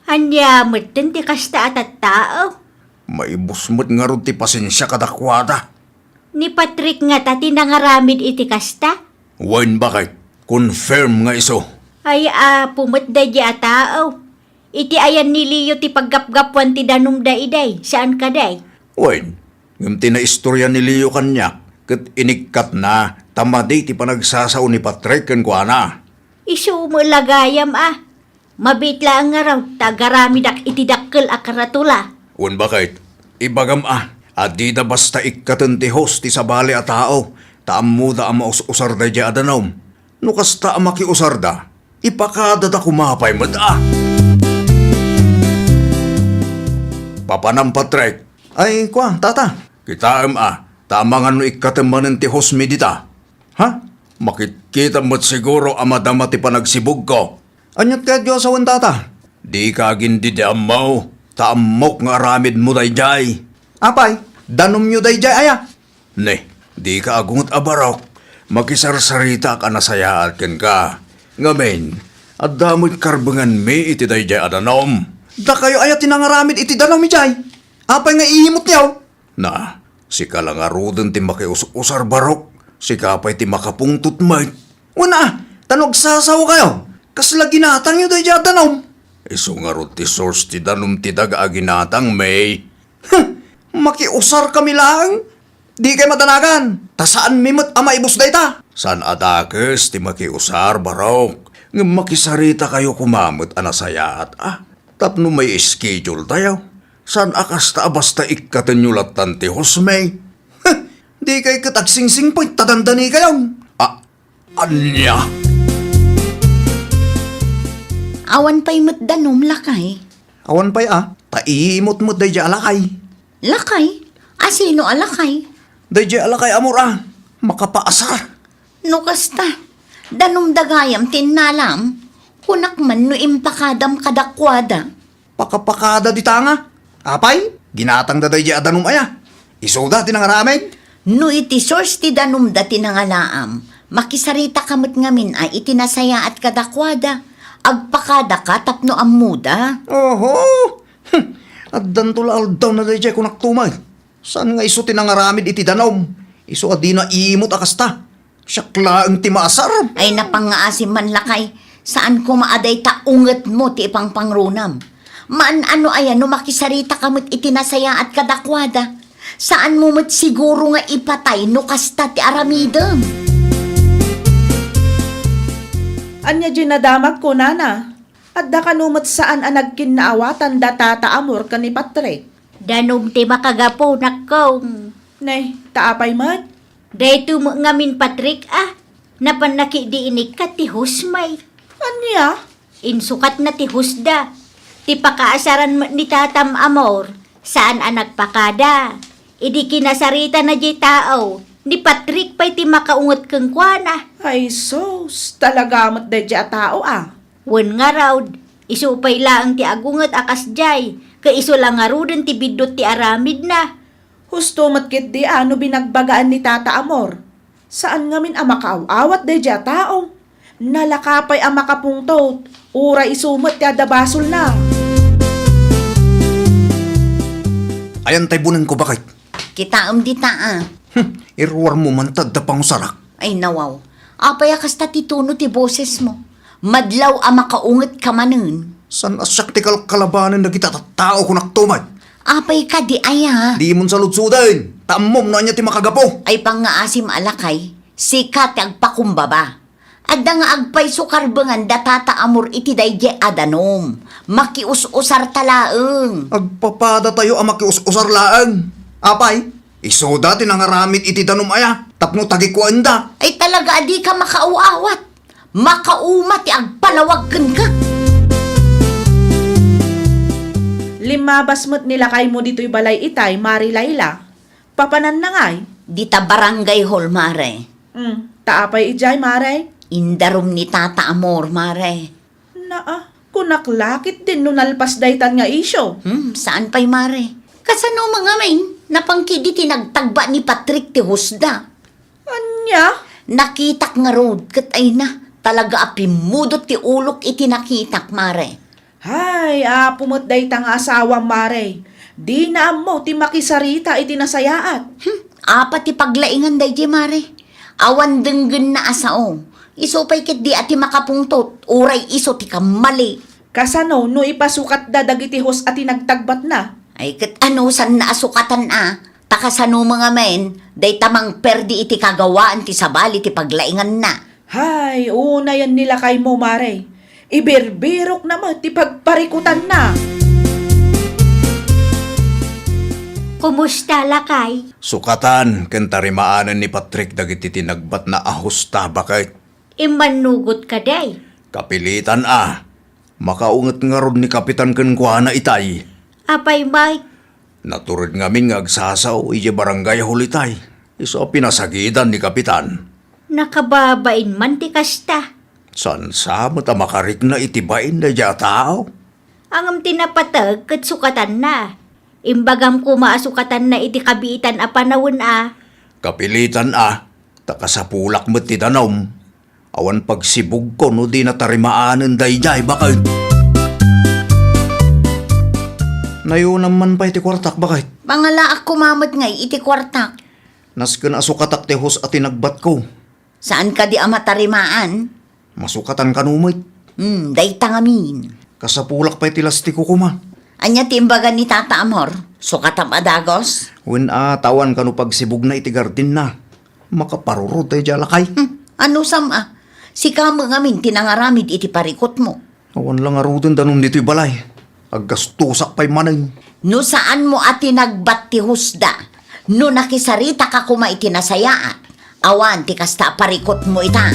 Ania metten ti kasta a tattao? Maibus met ngarud ti pasensia kadakuada. Ni Patrick ngata ti nangaramid iti kasta? Wen, baket? Confirm nga isu. Ay, apo met daydiay a tao. Iti ayan ni Leo ti paggapgapuan ti danumda idiay, saan kadi? Wen, ngem ti naistorya ni Leo kaniak, ket inikkatna ta madi ti panagsasao ni Patrick kenkuana. Isu met la gayam a. Mabiit laeng ngarud ta agaramidak iti dakkel a karatula. Wen, baket? Ibagam a, a dida basta ikkaten ti hos ti sabali a tao, ta ammoda a maus-usar daydiay a danum. No kasta a makiusarda, ipakadada koma pay met a. Papanam, Patrick? Ay, kua, tata. Kitaem a, ta amangan no ikkatem manen ti hosmi dita. Ha? Makitkitam met siguro a madama ti panagsibugko. Aniat kayatyo a sawen, tata? Dika agindidi ammo, ta ammok nga aramidmo daydiay. Apay, danumyo daydiay aya? Ne, dika agunget a barok, makisarsaritak a nasayaat kenka. Ngamin, adda met karbenganmi iti daydiay a danum. Dakayo aya ti nangaramid iti danum idiay? Apay nga iimutyo? Na, sika la ngaruden ti makius-usar, barok. Sika pay ti makapungtot met. Wen a, ta no agsasawakayo, kasla ginatangyo daydiay a danum? Isu ngarud ti source ti danum ti daga a ginatangmi. Huh! Makiusarkami laeng? Dikay madanagan, ta saanmi met a maibus dayta. Saan a dakes ti makiusar, barok. Ngem makisaritakayo koma met a nasayaat a. Tapno may schedule tayo. Saan a kasta a basta ikkatenyo lattan ti hosmi. Huh! Dikay ket agsingsingpet ta dandanikayon. A, ania? Awan pay met danum, lakay. Awan pay a, ta iimut met daydiay a lakay. Lakay? A sino a lakay? Daydiay a lakay, Amor a, makapaasar. No kasta, danumda gayam ti innalam. Kunak man no impakadam kadakuada. Pakapakada dita nga. Apay, ginatangda daydiay a danum aya. Isuda ti nangaramid? No iti source ti danumda ti nangalaam, makisaritaka met ngamin a iti nasayaat kadakuada. Agpakadaka tapno ammoda. Oho! Hm, addanto la aldawna daydiay, kunakto met. Saan nga isu ti nangaramid iti danum? Isu a dina imut a kasta. Siak laeng ti maasar. Ay, napangngaasim man lakay, saan koma a dayta ungetmo ti ipangpangrunam. Maan-ano aya no makisaritaka met iti nasayaat kadakuada? Saanmo met siguro nga ipatay no kasta ti aramidem. Ania diay nadamagko, nana? Adda kano met saan a nagkinnaawatan da Tata Amor ken ni Patrick? Danum ti makagapu, nakkong. Ne, ta apay met? Daytoy met ngamin, Patrick a, napanna ketdi inikkat ti hosmi. Ania? Insukatna ti hosda. Ti pakaasaran met ni Tatam Amor, saan a nagpakada. Idi kinasaritana diay tao, ni Patrick pay ti makaunget kenkuana. Ay sus, talaga met daydiay a tao a. Wen ngarud, isu pay laeng ti agunget a kasdiay, ket isu la ngaruden ti biddut ti aramidna. Husto met ketdi a no binagbagaan ni Tata Amor. Saan ngamin a makaaw-awat daydiay a tao. Nalaka pay a makapungtot, uray isu met ti adda basolna. Ayan tay bunengko, baket? Kitaem dita a. Hm, iruarmo man ta adda pangusarak. Ay, nawaw. Apay a kasta ti tono ti bosesmo? Madlaw a makaungetka manen. Saan a siak ti kalkalabanen dagita tattao, kunakto met. Apay kadi aya? Dimon saludsuden, ta ammom no ania ti makagapu. Ay, pangngaasim a lakay, sika ti agpakumbaba. Adda nga agpayso karbengan da Tata Amor iti daydiay a danum. Makius-usarta laeng. Agpapadatayo a makius-usar laeng. Apay, Isuda ti nangaramid iti danum aya, tapno tagikuaenda. Ay, talaga a dika makaaw-awat. Makauma ti agpalawag kenka. Limmabas met ni lakaymo ditoy balay itay, Mare Laila. Papananna ngay? Dita barangay hall, Mare. Hmm, ta apay idiay, Mare? Indarum ni Tata Amor, Mare. Naa, kunak la ketdin no nalpas daytan nga isyu. Hmm, saan pay, Mare? Kasano mangamin? Napan ketdi ti nagtagbat ni Patrick ti husda. Ania? Nakitak ngarud, ket ayna, talaga a pimmudot ti ulok iti nakitak, Mare. Hay, apo met dayta nga asawam, Mare. Dina ammo ti makisarita iti nasayaat. Hmm, apa ti paglaingan daydiay, Mare? Awan denggenna a sao. Isu pay ketdi a ti makapungtot, uray isu ti kammali. Kasano no ipasukatda dagiti hus a ti nagtagbatna? Ay, ket anusanna a sukatan a, ta kasano mangamin, dayta mangperdi iti kagawaan ti sabali ti paglainganna. Hay, unayen ni lakaymo, Mare. Ibirbirokna met ti pagparikutanna. Kumusta, lakay? Sukatan ken tarimaanen ni Patrick dagiti tinagbatna a husta, baket. Immannugot kadi? Kapilitan a. Makaunget ngarud ni Kapitan kenkuana itay. Apay, Mike? Natured ngamin nga agsasao idiay barangay hall itay. Isu a pinasagidan ni Kapitan. Nakababain man ti kasta. Saan sa met a makarikna iti bain daydiay a tao? Ngem ti napateg ket sukatanna. Imbagam koma a sukatanna iti kabiitan a panawen a. Kapilitan a, ta kasapulak met ti danum. Awan pagsibugko no di natarimaanen daydiay, baket. Nayonam man pay ti kuartak, baket. Mangalaak koma met ngay iti kuartak. Nasken a sukatak ti hus a tinagbatko. Saan kadi a matarimaan? Masukatan kano met. Hmm, dayta ngamin. Kasapulak pay ti lastiko koma. Ania ti imbaga ni Tata Amor? Sukatam a dagus? Wen a, ta awan kano pagsibugna iti gardinna. Makaparurod daydiay a lakay. Hmm, anusam a? Sika met ngamin ti nangaramid iti parikutmo. Awan la ngaruden danum ditoy balay. Aggastosak pay manen. No saanmo a tinagbat ti husda, no nakisaritaka koma iti nasayaat, awan ti kasta a parikutmo ita.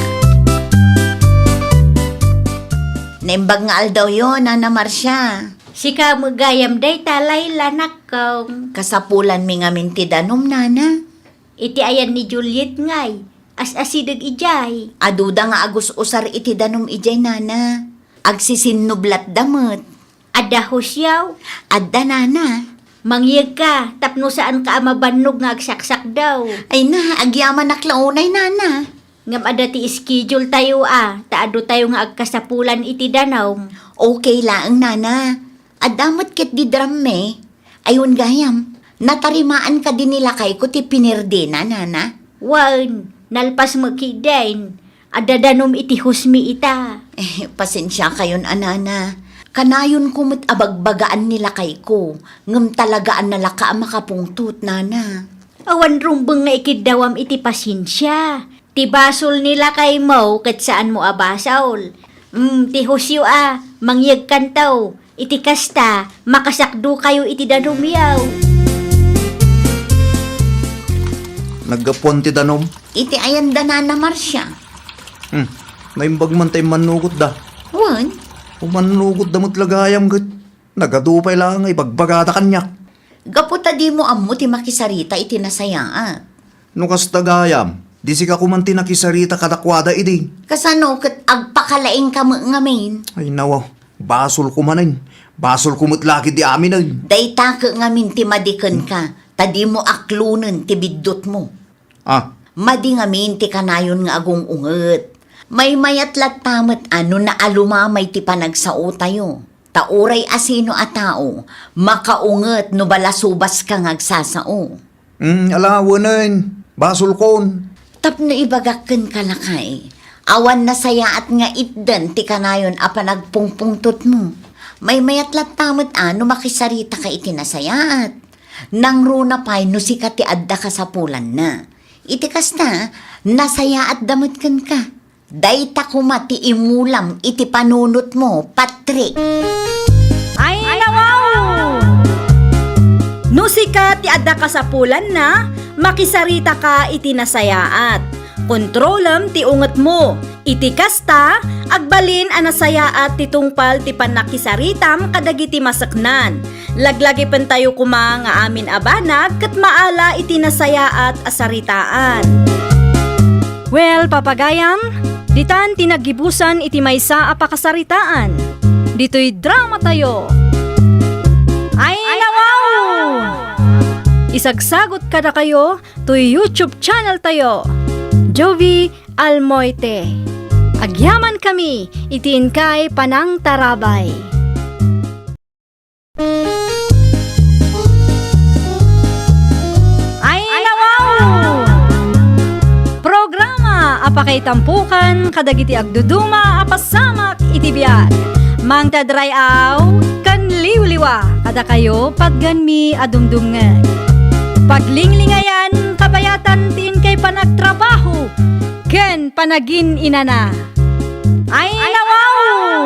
Naimbag nga aldawyo, Nana Marcia. Sika met gayam dayta, Laila, nakkaw. Kasapulanmi ngamin ti danum, Nana. Iti ayan ni Juliet ngay, as-asideg idiay. Aduda nga agus-usar iti danum idiay, Nana. Agsisinnublatda met. Adda husyaw? Adda, Nana. Mangyegka tapno saanka a mabannog nga agsaksakdaw. Ay na, agyamanak la unay, Nana. Ngem adda ti schedule tayo a, ta adu tayo nga agkasapulan iti danum. Okay laeng, Nana. Adda met ketdi drum-mi. Ay wen gayam, natarimaan kadi ni lakayko ti pinirdina, Nana? Wen, nalpas met ketdin. Adda danum iti husmi ita. Eh, pasensiakayon a, Nana. Kanayonko met a bagbagaan ni lakayko, ngem talaga a nalaka a makapungtot, Nana. Awan rumbeng nga ikiddawam iti pasensia. Ti basol ni lakaymo ket saanmo a basol. Mm, ti husyo a, mangyegkanto. Iti kasta, makasakdokayo iti danumyo. Naggapuan ti danum? Iti ayan da, Nana Marcia. Hmm, naimbag man ta immannugotda. Wen? Umannugotda met la gayam ket nagadu pay la nga ibagbagada kaniak. Gapu ta dimo ammo ti makisarita iti nasayaat. No kasta gayam, di sika koman ti nakisarita kadakuada idi. Kasano ket agpakalaingka met ngamin? Ay, nawa, basolko manen. Basolko met la ketdi aminen. Dayta ket ngamin ti madi kenka, ta dimo aklonen ti biddutmo. Ah. Madi ngamin ti kanayon nga agung-unget. Maymayat latta met a no naalumamay ti panagsaotayo. Ta uray asino a tao, makaunget no balasubaska nga agsasao. Mm, ala, wenen, basolkon. Tapno ibagak kenka, lakay, awan nasayaat nga itdan ti kanayon a panagpungpungtotmo. Maymayat latta met a no makisaritaka iti nasayaat. Nangruna pay no sika ti adda kasapulanna. Iti kasta, nasayaatda met kenka. Dayta koma ti imulam iti panunotmo, Patrick. Ay, nawaw! No sika ti adda kasapulanna, Makisaritaka iti nasayaat. Kontrolem ti ungetmo. Iti kasta, agbalin a nasayaat ti tungpal ti pannakisaritam kadagiti maseknan. Laglagipentayo koma nga amin a banag ket maala iti nasayaat a saritaan. Well, papagayam, ditan ti naggibusan iti maysa a pakasaritaan. Ditoy dramatayo. Ay, nawaw! Isagsagot kadakayo toy YouTube channel tayo, Jovi Almoite. Agyamankami iti inkay panangtarabay. Ay, nawaw! Programa a pakaitampokan kadagiti agduduma a pasamak iti biag. Mangted ray-aw ken liwliwa kadakayo patgenmi a dumdumngeg. Paglinglingayan, kabayatan ti inkay panagtrabaho ken panagin-inana. Ay, nawaw!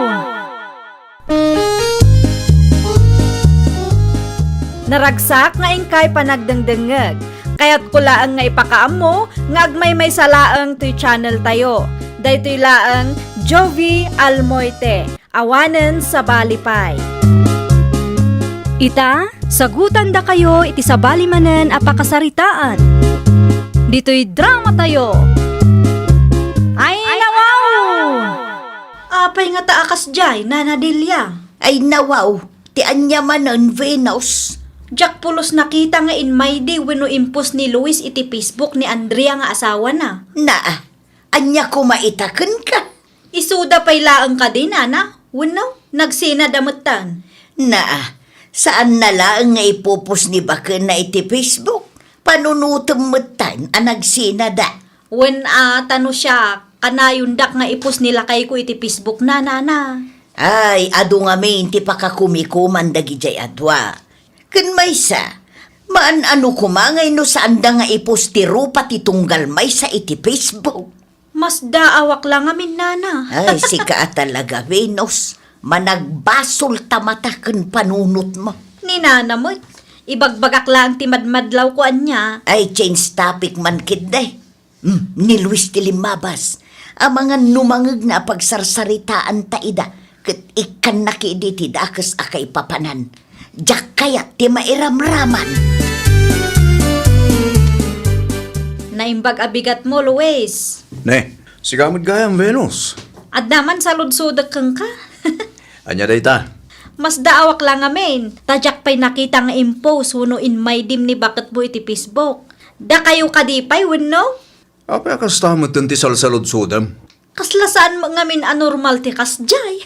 Naragsak nga inkay panagdengdengngeg. Kayatko laeng nga ipakaammo nga agmaymaysa laeng toy channel tayo. Daytoy laeng Jovi Almoite. Awanen sabali pay. Ita, sagutandakayo iti sabali manen a pakasaritaan. Ditoy dramatayo. Ay, nawaw! Apay ngata a kasdiay, Nana Delia? Ay, nawaw, ti ania manen, Venus? Diak pulos nakita nga inmaydi wenno impost ni Luis iti Facebook ni Andrea nga asawana. Naa, ania koma ita kenka? Isuda pay laeng kadi, Nana? Wenno, nagsinada metten? Naa, saanna laeng nga ipopost ni bakenna iti Facebook. Panunotem metten a nagsinada. Wen a, ta no siak, kanayondak nga ipost ni lakayko iti Facebook na, Nana. Ay, adu ngamin ti pakakumikuman dagidiay a dua. Ken maysa, maan-ano koma ngay no saanda nga ipost ti rupa ti tunggal maysa iti Facebook? Masdaawak la ngamin, Nana. Ay, sika a talaga, Venus. Managbasolta mata ken panunotmo. Ni Nana met, ibagbagak laeng ti madmadlawko ania. Ay, change topic man ketdi. Hmm, ni Luis ti limmabas. Amangan no mangngegna a pagsarsaritaanta ida, ket ikkanna ketdi ti dakes a kaipapanan. Diak kayat ti mairamraman. Naimbag a bigatmo, Luis. Ne, sika met gayam, Venus. Adda man saludsodek kenka. Ania dayta? Masdaawak la ngamin, ta diak pay nakita nga impost wenno inmaydim ni baketmo iti Facebook. Dakayo kadi pay wenno? Apay a kasta metten ti salsaludsodem? Kasla saan met ngamin a normal ti kasdiay.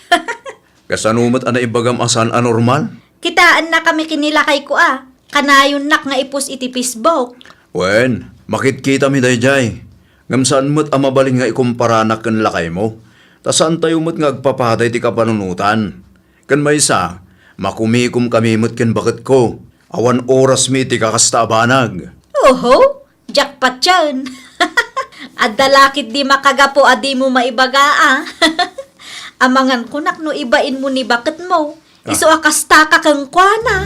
Kasano met a naibagam a saan a normal? Kitaennakami ken ni lakayko a, kanayonnak nga ipost iti Facebook. Wen, makitkitami daydiay. Ngem saan met a mabalin nga ikumparanak ken lakaymo, ta saantayo met nga agpapaday ti kapanunotan. Ken maysa, makumikomkami met ken baketko. Awan orasmi iti kakasta a banag. Oho, diak patien. Adda la ketdi makagapu a dimo maibaga a. Amangan kunak no ibainmo ni baketmo. Ah. Isu a kastaka kenkuana.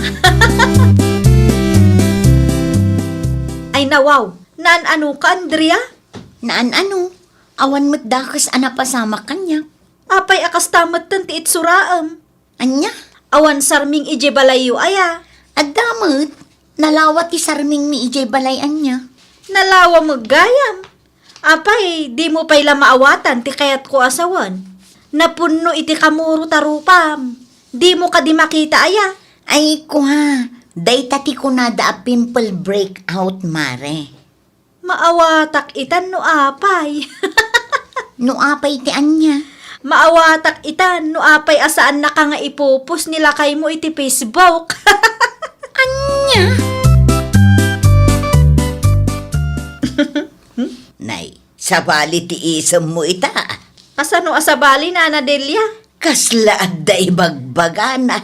Ay, nawaw, naan-anoka, Andrea? Naan-ano? Awan met dakes a napasamak kaniak. Apay a kasta metten ti itsuraem? Ania? Awan sarming idiay balayyo aya? Adda met. Nalawa ti sarmingmi idiay balay ania. Nalawa met gayam. Apay, dimo pay la maawatan ti kayatko a sawen? Napunno iti kamuro ta rupam. Dimo kadi makita aya? Ay, kua, dayta ti kunada a pimple breakout, mare. Maawatak itan no apay. No apay ti ania? Maawatak itan no apay a saannaka nga ipopost ni lakaymo iti Facebook. Ania? Nay, sabali ti isemmo ita. Kasano a sabali, Nana Delia? Kasla adda ibagbagana.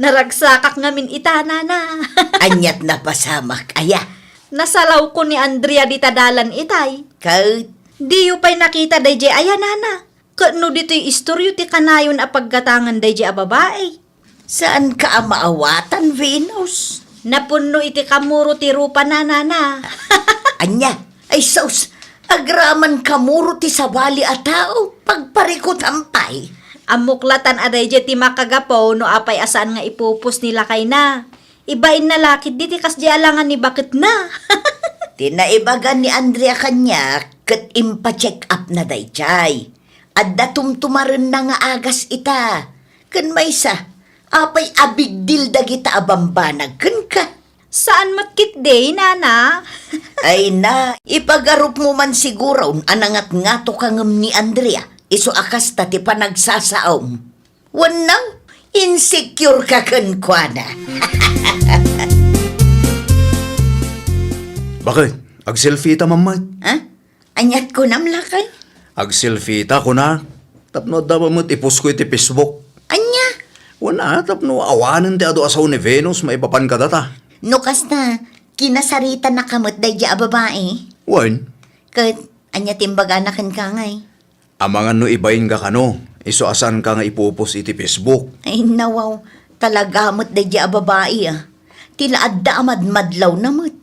Naragsakak ngamin ita, Nana. Aniat napasamak aya? Nasalawko ni Andrea dita dalan itay. Ket? Diyo pay nakita daydiay aya, Nana? Ket no ditoy istoryo ti kanayon a paggatangan daydiay a babai? Saanka a maawatan, Venus? Napunno iti kamuro ti rupana, nana. Ania? Ay sus, agraman kamuro ti sabali a tao, pagparikutan pay. Ammok latan a daydiay ti makagapu no apay a saan nga ipupos ni lakayna. Ibainna la ketdi ti kasdiay a langan ni baketna. Ti naibaga ni Andrea kaniak ket impa-check up na daydiay. Adda tumtumarenna nga agas ita. Ken maysa, apay a big deal dagita a bambanag kenka? Saan met ketdi, nana. Ay na, ipagarupmo man siguron a nangatngato ka ngem ni Andrea, isu a kasta ti panagsasaom. Wenno, insecure ka kenkuana. Bakit? Agselfie ta man met? Ha? Aniat kunam, lakay? Agselfie ta, kuna. Tapno adda met ipost ko iti Facebook. Ania? Kuna, tapno awanen ti adu a sao ni Venus maipapan kadata. No kasta, kinasaritanaka met daydiay a babai? Wen. Ket, ania ti imbagana kenka ngay? Amangan no ibainka kano, isu a saanka nga ipupos iti Facebook. Ay, nawaw, talaga met daydiay a babai, a. Ti la adda a madmadlawna met.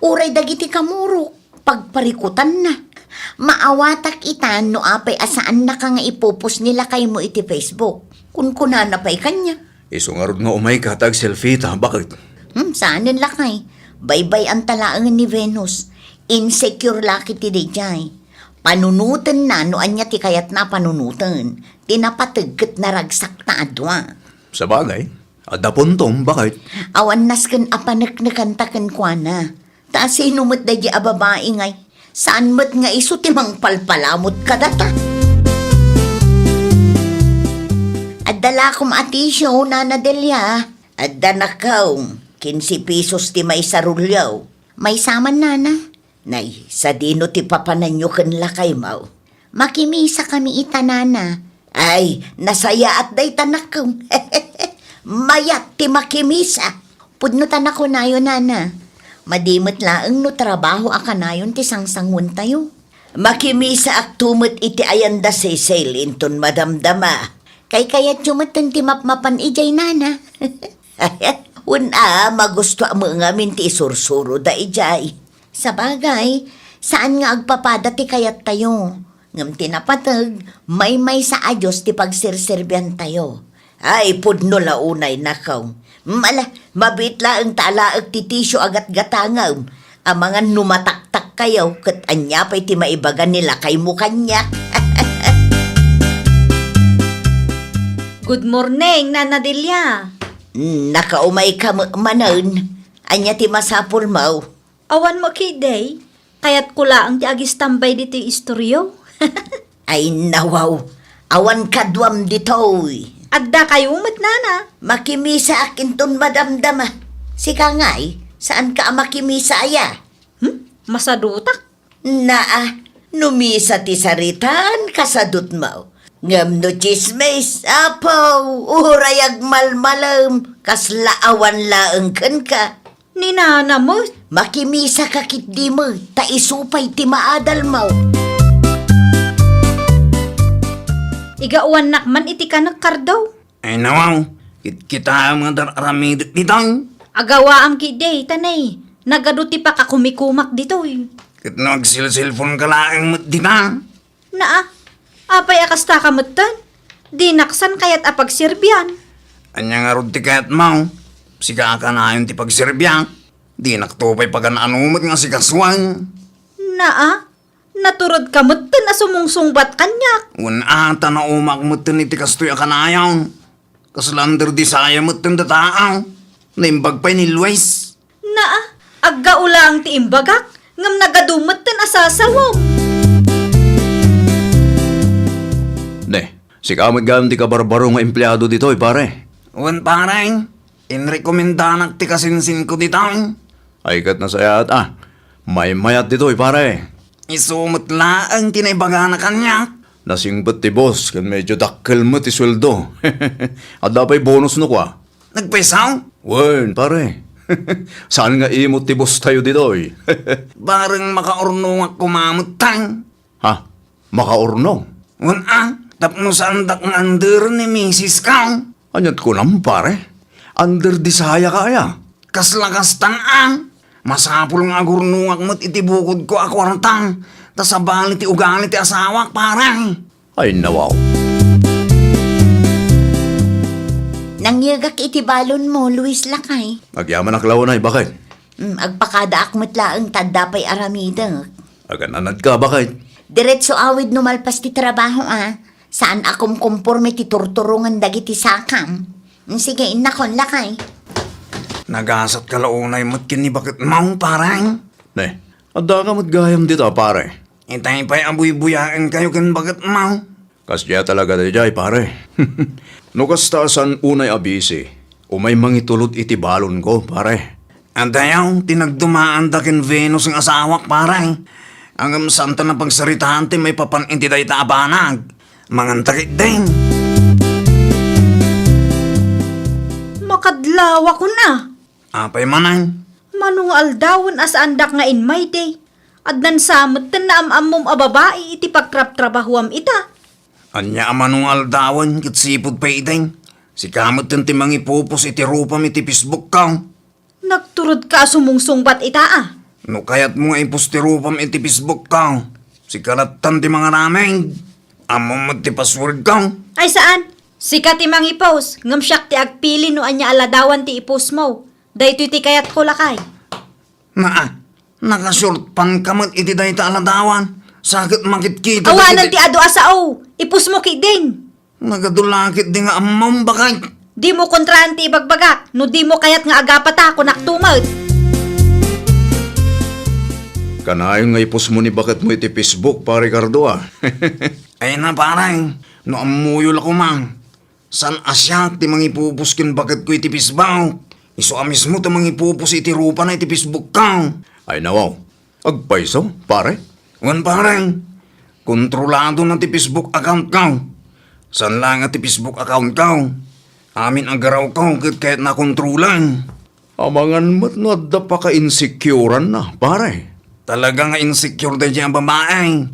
Uray dagiti kamurok, pagparikutanna. Maawatak ita no apay a saannaka nga ipupos ni lakaymo iti Facebook. Kunkunana pay kaniak. Isu ngarud nga umayka ta agselfie ta, bakit? Hmm, saanen lakay. Baybay-anta laeng ni Venus. Insecure la ketdi daydiay. Panunotenna no ania ti kayatna a panunoten. Ti napateg ket naragsakta a dua. Sabagay, adda puntom, bakit? Awan nasken a paneknekanta kenkuana. Ta sino met daydiay a babai ngay? Saan met nga isu ti mangpalpalamut kadata? Adda lakom a tissue, Nana Delia. Adda nakaw, kinse pesos ti maysa rulyo. Maysa man, nana. Nay, sadino ti papananyo ken lakaymo? Makimisakami ita, nana. Ay, nasayaat dayta, nakaw. Mayat ti makimisa. Pudno ta nakunayo, nana. Madi met laeng no trabaho a kanayon ti sangsanguentayo. Makimisaakto met iti ayan da Cecil inton madamdama. Kaykayatyo metten ti mapmapan idiay, nana. Wen a, magustoak met ngamin ti isursuroda idiay. Sabagay, saan nga agpapada ti kayattayo. Ngem ti napateg, maymaysa a Dios ti pagserserbiantayo. Ay, pudno la unay, nakaw. Mala, mabiit laeng ta alaek ti tissue a gatgatangem. Amangan no mataktakkayo, ket ania pay ti maibaga ni lakaymo kaniak? Good morning, Nana Delia. Nakaumayka met manen. Ania ti masapulmo? Awan mo, kiday. Kayatko laeng ti agistambay ditoy istoryo. Ay, nawaw. Awan kaduam ditoy. Addakayo met, nana. Makimisaak inton madamdama. Sika ngay, saanka a makimisa aya? Hmm? Masadutak? Naa, no misa ti saritaan, kasadutmo. Ngem no tsismis, apo, uray agmalmalem, kasla awan laeng kenka. Ni nana met. Makimisaka ketdi met, ta isu pay ti maadalmo. Igawannak man iti kanek, Kardo. Ay, nawaw, kitkitaem nga dar-aramidek ditoy. Agawaam ketdi, tanay, nagadu ti pakakumikumak ditoy. Ket no agselselponka laeng met dita. Naa, apay a kastaka metten? Dinak san kayat a pagserbian. Ania ngarud ti kayatmo? Sika a kanayon ti pagserbiak. Dinakto pay pagan-ano met nga asikasuan. Naa, naturedka metten a sumungsungbat kaniak. Wen a, ta naumaak metten iti kastoy a kanayon. Kasla under the saya metten data, aw. Naimbag pay ni Luis. Naa, aggaulaang ti imbagak, ngem nagadu metten a sasawem. Ne, sika met gayam ti kabarbaro nga empleado ditoy, pare? Wen, pare. Inrekomendanak ti kasinsinko ditoy. Ay, ket nasayaat a. Maymayat ditoy, pare. Isu met laeng ti naibagana kaniak. Nasingpet ti boss ken medyo dakkel met ti sueldo. Adda pay bonus no kua. Nagpayso? Wen, pare. Saan nga imot ti boss tayo ditoy? Bareng makaurnongak koma met, tang. Ha? Makaurnong? Wen a, tapno saandak nga underen ni misis ka. Aniat kunam, pare? Under the saya ka aya? Kasla kastan a. Masapul nga agurnongak met iti bukodko a kuarta, ta sabali ti ugali ti asawak, pare. Ay, nawaw. Nangyegak iti balonmo, Luis, lakay. Agyamanak la unay, baket? Mm, agpakadaak met laeng ta adda pay aramidek. Agan-anadka, baket? Diretso awid no malpas ti trabaho, a. Saan a kumkumporme ti turturongen dagiti sakam. Mm, sige, innakon, lakay. Nagasatka la unay met ken ni baketmo, pare? Ne, addaka met gayam dita, pare. Itay pay a buybuyaenkayo ken baketmo. Kasdiay talaga daydiay, pare. No kasta a saan unay a bisi, umay mangitulod iti balonko, pare. Adayo ti nagdumaanda ken Venus nga asawak, pare. Ngem saanta a pagsaritaan ti maipapan iti dayta a banag. Manganta ketdin. Makadlawakon a. Apay manen? Mano nga aldawen a saandak nga inmaydi? Addan sa met ti naam-ammom a babai iti pagtrabtrabahuam ita. Ania a mano nga aldawen ket sipud pay idi? Sika met ti mangipupos iti rupam iti Facebook-ko. Nagturodka a sumungsungbat ita a. No kayatmo nga ipos ti rupam iti Facebook-ko, sika lattan ti mangaramid. Ammom met ti password-ko. Ay saan? Sika ti mangipos, ngem siak ti agpili no ania a ladawan ti ipos mo. Daytoy ti kayatko, lakay. Naa, nakasurtpanka met iti dayta a ladawan. Sa ket makitkita. Awanen ti adu a sao. Ipos mo ketdin. Nagadu la ketdi nga ammom, baket. Dimo kontraan ti ibagbagak. No dimo kayat nga agapata, kunak to met. Kanayon nga ipos mo ni baketmo iti Facebook, pare Ricardo, a. Ay na, pare. No ammoyo la koma. Saan a siak ti mangipupos ken baketko iti Facebook. Isu a mismo ti mangipupos iti rupana iti Facebook-ko. Ay, nawaw. Agpayso, pare? Wen, pare. Kontrolado na ti Facebook account-ko. Saan la nga ti Facebook account-ko. Amin a garawko ket kayatna a kontrolan. Amangan met no adda pakainsecureanna, pare. Talaga nga insecure daydiay a babai.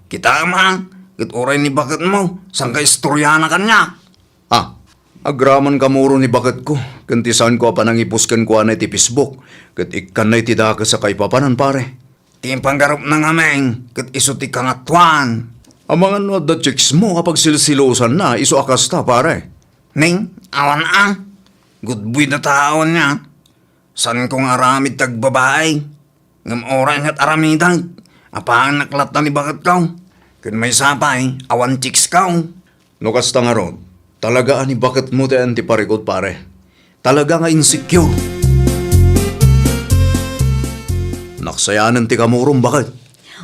Kitaem a, ket uray ni baketmo, saan ka istoriana kaniak? Ah, agraman kamuro ni baketko, ken ti saanko a panangipos kenkuana iti Facebook, ket ikkanna iti dakes a kaipapanan, pare. Ti paggarupna ngamin, ket isu ti kangatoan. Amangan no adda chicks mo a pagsilsilosanna, isu a kasta, pare. Ning, awan a. Gudboy da tao ania. Saanko nga aramid ti agbabai. Ngem uray met aramidek, apaannak latta ni baketko. Ken maysa pay, awan chicks-ko. No kasta ngarud, talaga a ni baketmo ti ayan ti parikut, pare. Talaga nga insecure. Naksayanen ti kamurom, baket?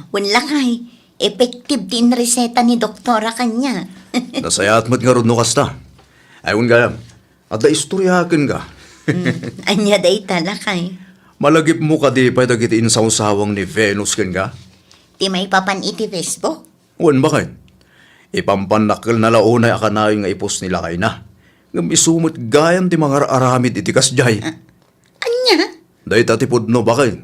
Wen, lakay, effective ti inreseta ni doktora kaniak. Nasayaat met ngarud no kasta. Ay, wen gayam, adda istorya kenka. Mm, ania dayta, lakay? Malagipmo kadi pay dagiti insawsawang ni Venus kenka? Ti maipapan iti Facebook? Wen, baket. Ipampannakkelna la unay a kanayon nga ipos ni lakayna. Ngem isu met gayam ti mangar-aramid iti kasdiay. Ah, ania? Dayta ti pudno, baket.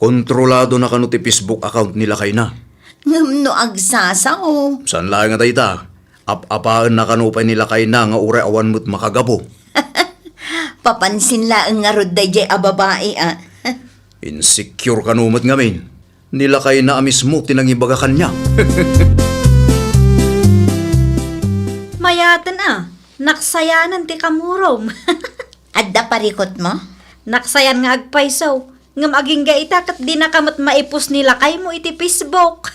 Kontroladona kano ti Facebook account ni lakayna. Ngem no agsasao? Saan laeng a dayta. Ap-apaenna kano pay ni lakayna nga uray awan met makagapu. Papansin laeng ngarud daydiay a babai, a. Insecure kano met ngamin. Ni lakayna a mismo ti nangibaga kaniak. Mayaten a, naksayanen ti kamurom. Adda parikutmo? Naksayan nga agpayso, ngem agingga ita ket dinaka met maipos ni lakaymo iti Facebook.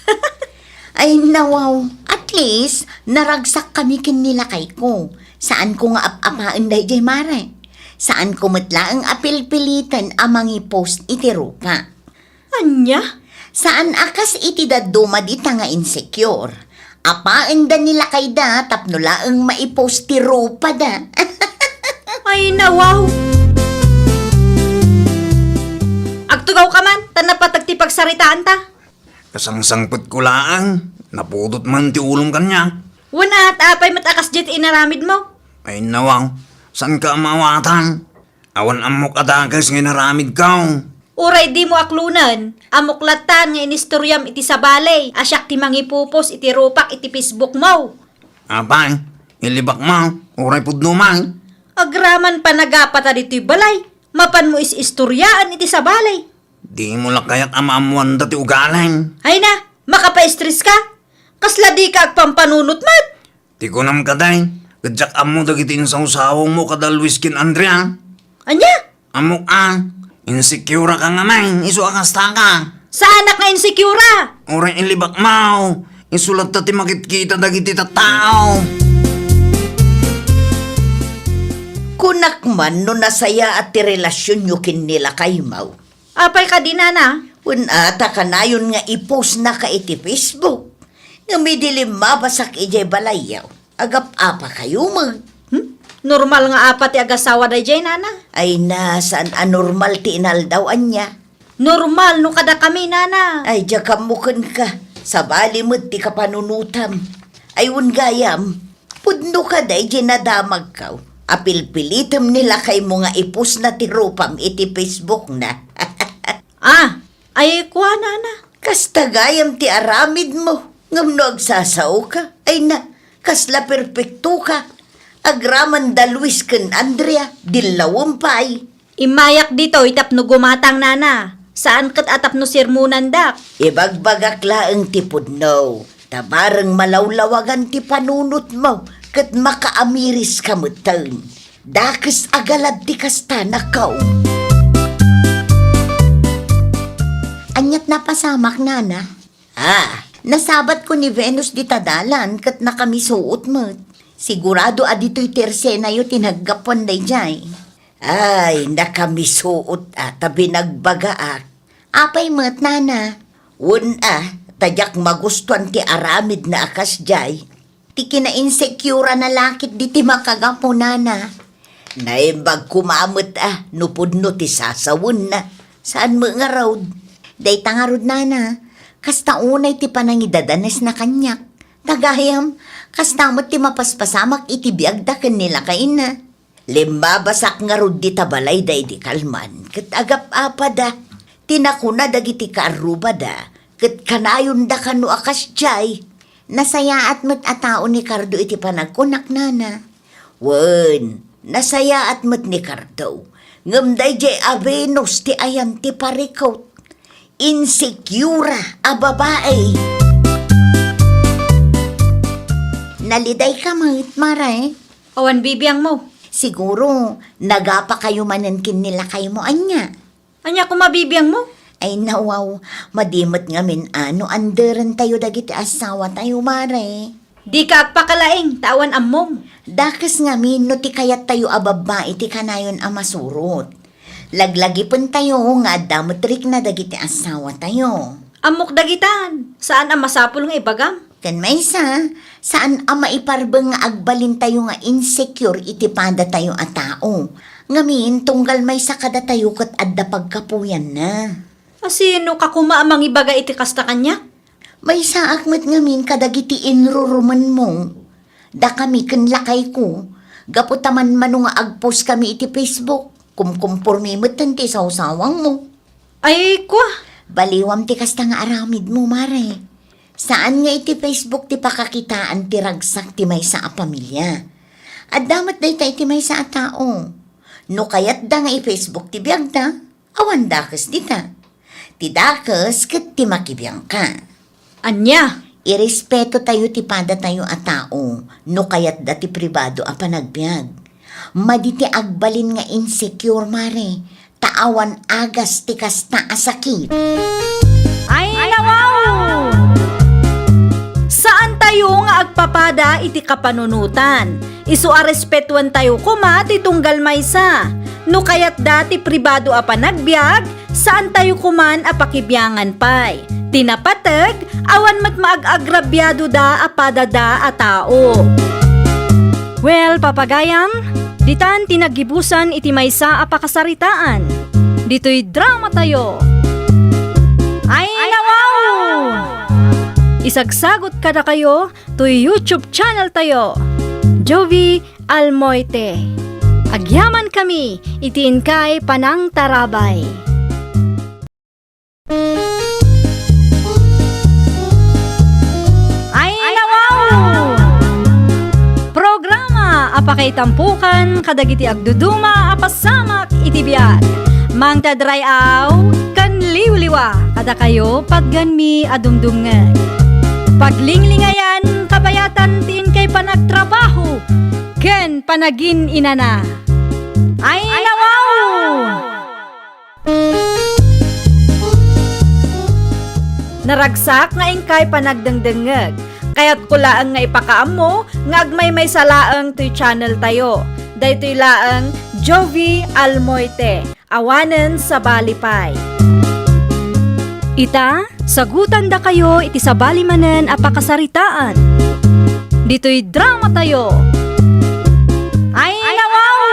Ay, nawaw. At least, naragsakkami ken ni lakayko. Saanko nga ap-apaen daydiay, mare. Saanko met laeng a pilpiliten a mangipost iti rupa. Ania? Saan a kas iti dadduma dita nga insecure. Apaenda ni lakayda tapno laeng maipost ti rupada. Ay, nawaw! Agtugawka man, ta napateg ti pagsaritaanta. Kasangsangpetko laeng, napudot man ti ulom kaniak. Wen, a, apay met a kasdiay ti inaramidmo? Ay, nawaw, saanka a maawatan? Awan ammok a dakes nga inaramidko. Uray dimo aklonen, ammok lattan nga inistoriam iti sabali a siak ti mangipupos iti rupak iti Facebook mo. Apay, ilibakmo, uray pudno man. Agraman panagapata ditoy balay. Mapanmo is-istoriaan iti sabali. Dimo la kayat a maammoanda ti ugalim. Ay na, makapaestres ka? Kasla dika agpampanunot met? Ti kunam kadi, ket diak ammo dagiti insawsawangmo kada Luis ken Andrea. Ania? Ammok a, insecure ka ngamin, isu a kasta ka. Saanak nga insecure a? Uray ilibakmo, isu latta ti makitkita dagiti tattao. Kunak man no nasayaat ti relasionyo ken ni lakaymo. Apay kadi, nana? Wen a, ta kanayon nga i-postnaka iti Facebook. Ngem idi limmabasak idiay balayyo, agap-apakayo met. Hmm? Normal nga apa ti agasawa daydiay, nana? Ay na, saan a normal ti inaldaw, ania? Normal no kadakami, nana. Ay, diak ammo kenka. Sabali met ti kapanunotam. Ay, wen gayam, pudno ka daydiay nadamagko a pilpilitem ni lakaymo nga i-postna ti rupam iti Facebook na. Ah, ay, kua, nana. Kasta gayam ti aramidmo. Ngem no agsasaoka, ay na, kasla perpektoka. Agraman da Luis ken Andrea, dillawem pay. Immayak ditoy tapno gumatang, nana. Saan ket a tapno sermonandak. Ibagbagak laeng ti pudno, ta bareng malawlawagan ti panunotmo ket makaamiriska metten. Dakes a galad ti kasta, nako. Aniat napasamak, nana? Ah, nasabatko ni Venus dita dalan ket nakamisuot met. Sigurado a ditoy ti ersenayo ti naggapuan daydiay. Ay, nakamisuot a ta binagbagaak. Apay met, nana? Wen a, ta diak magustuan ti aramidna a kasdiay. Ti kinainsecurean na la ketdi ti makagapu, nana. Naimbag koma met a no pudno ti sasawenna. Saan met ngarud? Dayta ngarud, nana, kasta unay ti panangidadanesna kaniak. Ta gayam, kasta met ti mapaspasamak iti biagda ken ni lakayna. Limmabasak ngarud dita balayda idi kalman, ket agap-apada ti nakuna dagiti kaarrubada, ket kanayonda kano a kasdiay. Nasayaat met a tao ni Cardo iti panagkunak, nana. Wen, nasayaat met ni Cardo, ngem daydiay a Venus ti ayan ti parikut. Insecure a babae. Nalidayka met, mare? Awan bibiangmo. Siguro, nagapakayo manen ken ni lakaymo, ania? Ania koma bibiangmo? Ay, nawaw, madi met ngamin a no anderentayo dagiti assawatayo, mare. Dika agpakalaing, ta awan ammom. Dakes ngamin no ti kayattayo a babbai ti kanayon a masurot. Laglagipentayo nga adda met rikna dagiti assawatayo. Ammok dagitan, saan a masapul nga ibagam. Ken maysa, saan a maiparbeng nga agbalintayo nga insecure iti padatayo a tao. Ngamin, tunggal maysa kadatayo ket adda pagkapuyanna. A sino ka koma a mangibaga iti kasta kaniak? Maysaak met ngamin kadagiti inrurumenmo. Dakami ken lakayko, gapu ta manmano nga agpost kami iti Facebook, kumkumpormi metten ti sawsawangmo. Ay, kua! Baliwam ti kasta nga aramidmo, mare. Saan nga iti Facebook ti pakakitaan ti ragsak ti maysa a pamilia. Adda met dayta iti maysa a tao. No kayatda nga i-Facebook ti biagda, awan dakes dita. Ti dakes ket ti makibiangka. Ania? Irespetotayo ti padatayo a tao no kayatda ti pribado a panagbiag. Madi ti agbalin nga insecure, mare, ta awan agas ti kasta a sakit. Ay, nawaw! Saantayo nga agpapada iti kapanunotan. Isu a respetuentayo koma ti tunggal maysa. No kayatda ti pribado a panagbiag, saantayo koman a pakibiangan pay. Ti napateg, awan met maag-agrabiadoda a padada a tao. Well, papagayam, ditan ti naggibusan iti maysa a pakasaritaan. Ditoy dramatayo. Ay, nawaw! Isagsagot kadakayo toy YouTube channeltayo, Jovie Almoite. Agyamankami iti inkay panangtarabay. Ay, nawaw! Programa a Kaitampukan kadagiti agduduma a pasamak iti biag. Mangted ray-aw ken liwliwa kadakayo patganmi a dumdumngeg. Paglinglingayan, kabayatan ti inkay panagtrabaho ken panagin-inana. Ay, nawaw! Naragsak nga inkay panagdengdengngeg. Kayatko laeng nga ipakaammo nga agmaymaysa laeng toy channel tayo. Daytoy laeng Jovie Almoite, awanen sabali pay. Ita, sagutandakayo iti sabali manen a pakasaritaan. Ditoy drama tayo. Ay, nawaw!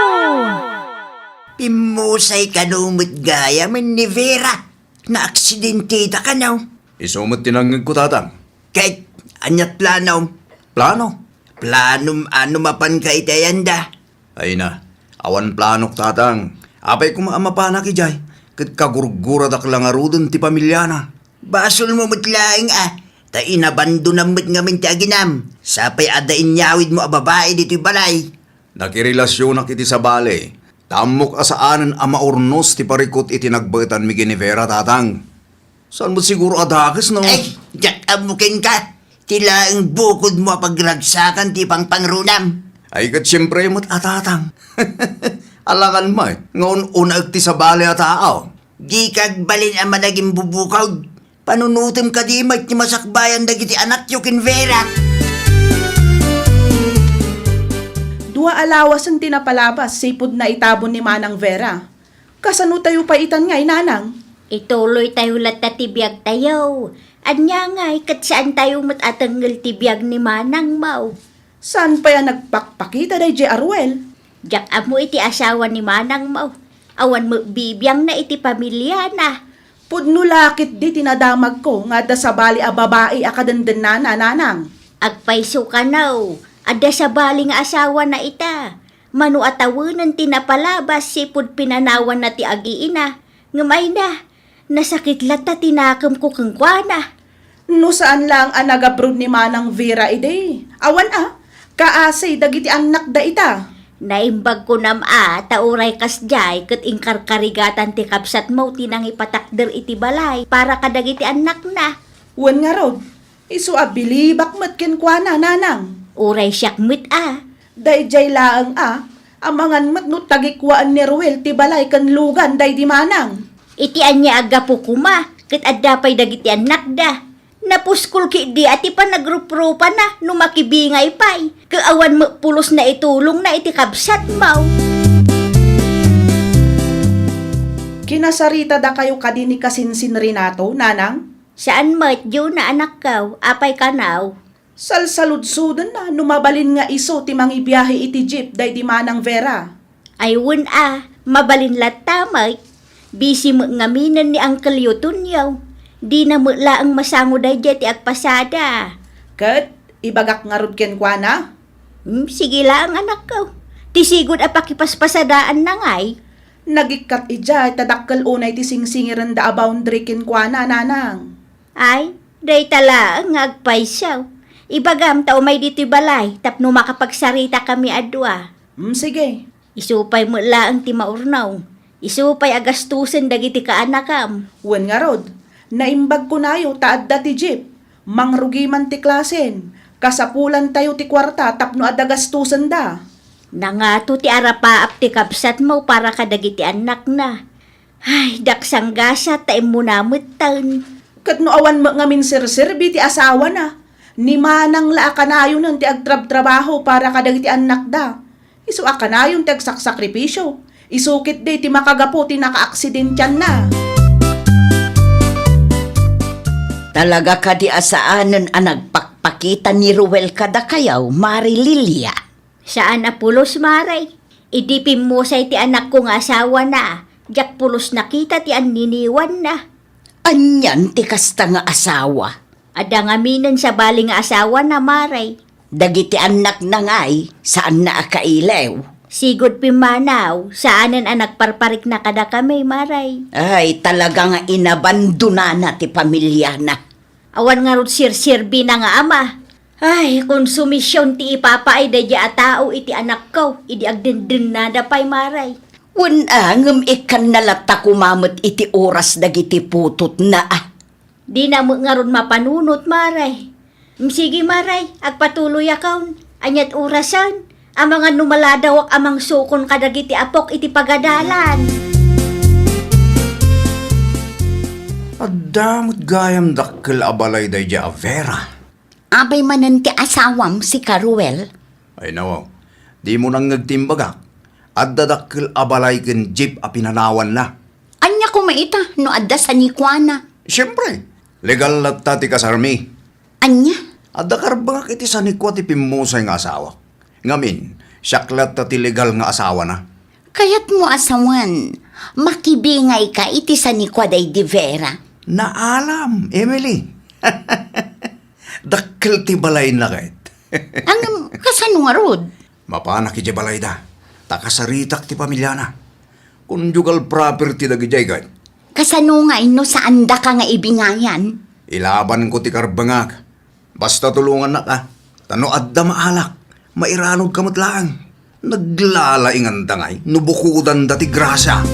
Pimmusay kano met gayam ni Vera. Naaksidenteta kano. Isu met ti nangngegko, Tatang. Ket, ania't planom? Plano? Planom a no mapanka iti ayanda? Ay na, awan planok, Tatang. Apay koma a mapanak idiay, ket kagurguradak la ngaruden ti pamiliana. Basolmo met laeng a, ta inabandonam met ngamin ti aginam. Sapay adda inyawidmo a babai ditoy balay. Nakirelasionak iti sabali, ta ammok a saanen a maurnos ti parikut iti nagbaetanmi ken ni Vera, Tatang. Saan met siguro a dakes, no? Ay, diak ammo kenka. Ti laeng bukodmo a pagragsakan ti pangpangrunam. Ay, ket siempre met a, Tatang. Alangan met nga un-unaek ti sabali a tao. Dika agbalin a managimbubukod. Panunotem kadi met ti masakbayan dagiti anakyo ken Vera. Dua a lawasen ti napalabas sipud naitabon ni Manang Vera. Kasano tayo pay itan ngay, Nanang? Ituloy tayo latta ti biag tayo. Ania ngay, ket saan tayo met a tengngel ti biag ni Manang, maw? Saan pay a nagpakpakita daydiay a Ruel? Diak ammo iti asawa ni Manang, maw. Awan met bibiangna iti pamiliana. Pudno la ketdi ti nadamagko nga adda sabali a babai a kadendennana, Nanang. Agpayso kano, adda sabali nga asawana ita. Mano a tawenen ti napalabas sipud pinanawanna ti agiina. Ngem ay na, nasakit latta ti nakemko kenkuana. No saan laeng a nagabrod ni Manang Vera idi, awan a, kaasi dagiti annakda ita. Naimbag kunam a, ta uray kasdiay ket inkarkarigatan ti kabsatmo ti nangipatakder iti balay para kadagiti annakna. Wen ngarud, isu a bilibak met kenkuana, Nanang. Uray siak met a. Daydiay laeng a, amangan met no tagikkuaen ni Ruel ti balay ken lugan daydi Manang. Iti ania a gapu koma, ket adda pay dagiti annakda. Napuskol ketdi a ti panagruprupana no makibingay pay, ket awan met pulos naitulongna iti kabsatmo. Kinasaritadakayo kadi ni Kasinsin Renato, Nanang? Saan met, Juna, anakko, apay kano? Salsaludsodenna no mabalin nga isu ti mangibiahe iti jeep daydi Manang Vera. Ay wen a, mabalin latta met. Busy met ngaminen ni Uncle Tonio. Dina met laeng masango daydiay ti agpasada. Ket ibagak ngarud kenkuana? Hmm, sige laeng, anakko. Ti sigud a pakipaspasadaanna ngay. Nagikkat idiay ta dakkel unay ti singsingirenda a boundary kenkuana, Nanang. Ay, dayta laeng nga agpayso. Ibagam ta umay ditoy balay tapno makapagsaritakami a dua. Mm, sige. Isu pay met laeng ti maurnaw. Isu pay a gastusen dagiti kaanakam. Wen ngarud, naimbag kunayo ta adda ti jeep. Mangrugi man ti klasen. Kasapulantayo ti kuarta tapno adda gastosenda. Nangato ti arapaap ti kabsatmo para kadagiti annakna. Ay, daksanggasat ta immuna metten. Ket no awan met ngamin serserbi ti asawana, ni Manang la a kanayonen ti agtrabtrabaho para kadagiti annakda. Isu a kanayon ti agsaksakripisio. Isu ketdi ti makagapu ti nakaaksidentianna. Talaga kadi a saanen a nagpakpakita ni Ruel kadakayo, Mari Lilia? Saan a pulos, Mare. Idi pimmusay ti anakko nga asawana, diak pulos nakita ti anniniwanna. Anian ti kasta nga asawa? Adda ngaminen sabali nga asawana, Mare. Dagiti annakna ngay, saanna a kailiw? Sigud pimmanaw, saanen a nagparparikna kadakami, Mare. Ay, talaga nga inabandonana ti pamiliana. Awan ngarud serserbina nga ama. Ay, konsumision ti ipapaay daydiay a tao iti anakko idi agdendennada pay, Mare. Wen a, ngem ikkanna latta koma met iti oras dagiti putotna a. Dina met ngarud mapanunot, Mare. Mm, sige, Mare, agpatuloyakon. Aniat orasen? Amangan no maladawak a mangsukon kadagiti apok iti pagadalan. Adda met gayam dakkel a balay daydiay a Vera. Apay manen ti asawam, sika Ruel? Ay, nawaw. Dimo nangngeg ti imbagak. Adda dakkel a balay ken jeep a pinanawanna. Ania koma ita no adda sanikuana? Siempre, legal latta ti kasarmi. Ania? Adda karbengak iti sanikua ti pimmusay nga asawak. Ngamin, siak latta ti legal nga asawana. Kayatmo a sawen, makibingayka iti sanikua daydi Vera? Naalam, Emily. Dakkel ti balayna ket. Ngem, kasano ngarud? Mapanak idiay balayda, ta kasaritak ti pamiliana. Conjugal property dagidiay ket. Kasano ngay no saandaka nga ibingayan? Ilabanko ti karbengak. Basta tulongannak a. Ta no adda maalak, mairanudka met laeng. Naglalainganda ngay no bukodanda ti grasia.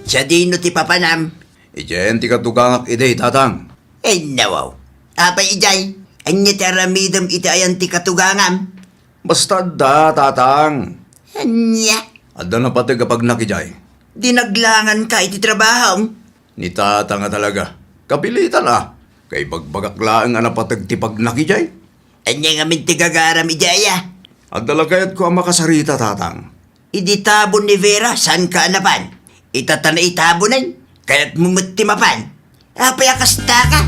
Sadino ti papanam? Idiayen ti katugangak idi, Tatang. Ay, nawaw. Apay idiay? Ania ti aramidem iti ayan ti katugangam? Basta adda, Tatang. Ania? Adda napateg a pagnak idiay. Dinaglanganka iti trabahom? Ni Tatang a talaga. Kapilitan a. Kaibagbagak laeng a napateg ti pagnak idiay. Ania ngamin ti gagaram idiay a? Adda la kayatko a makasarita, Tatang. Idi tabon ni Vera, saanka a napan? Ita ta naitabonen, kayatmo met ti mapan. Apay a kastaka?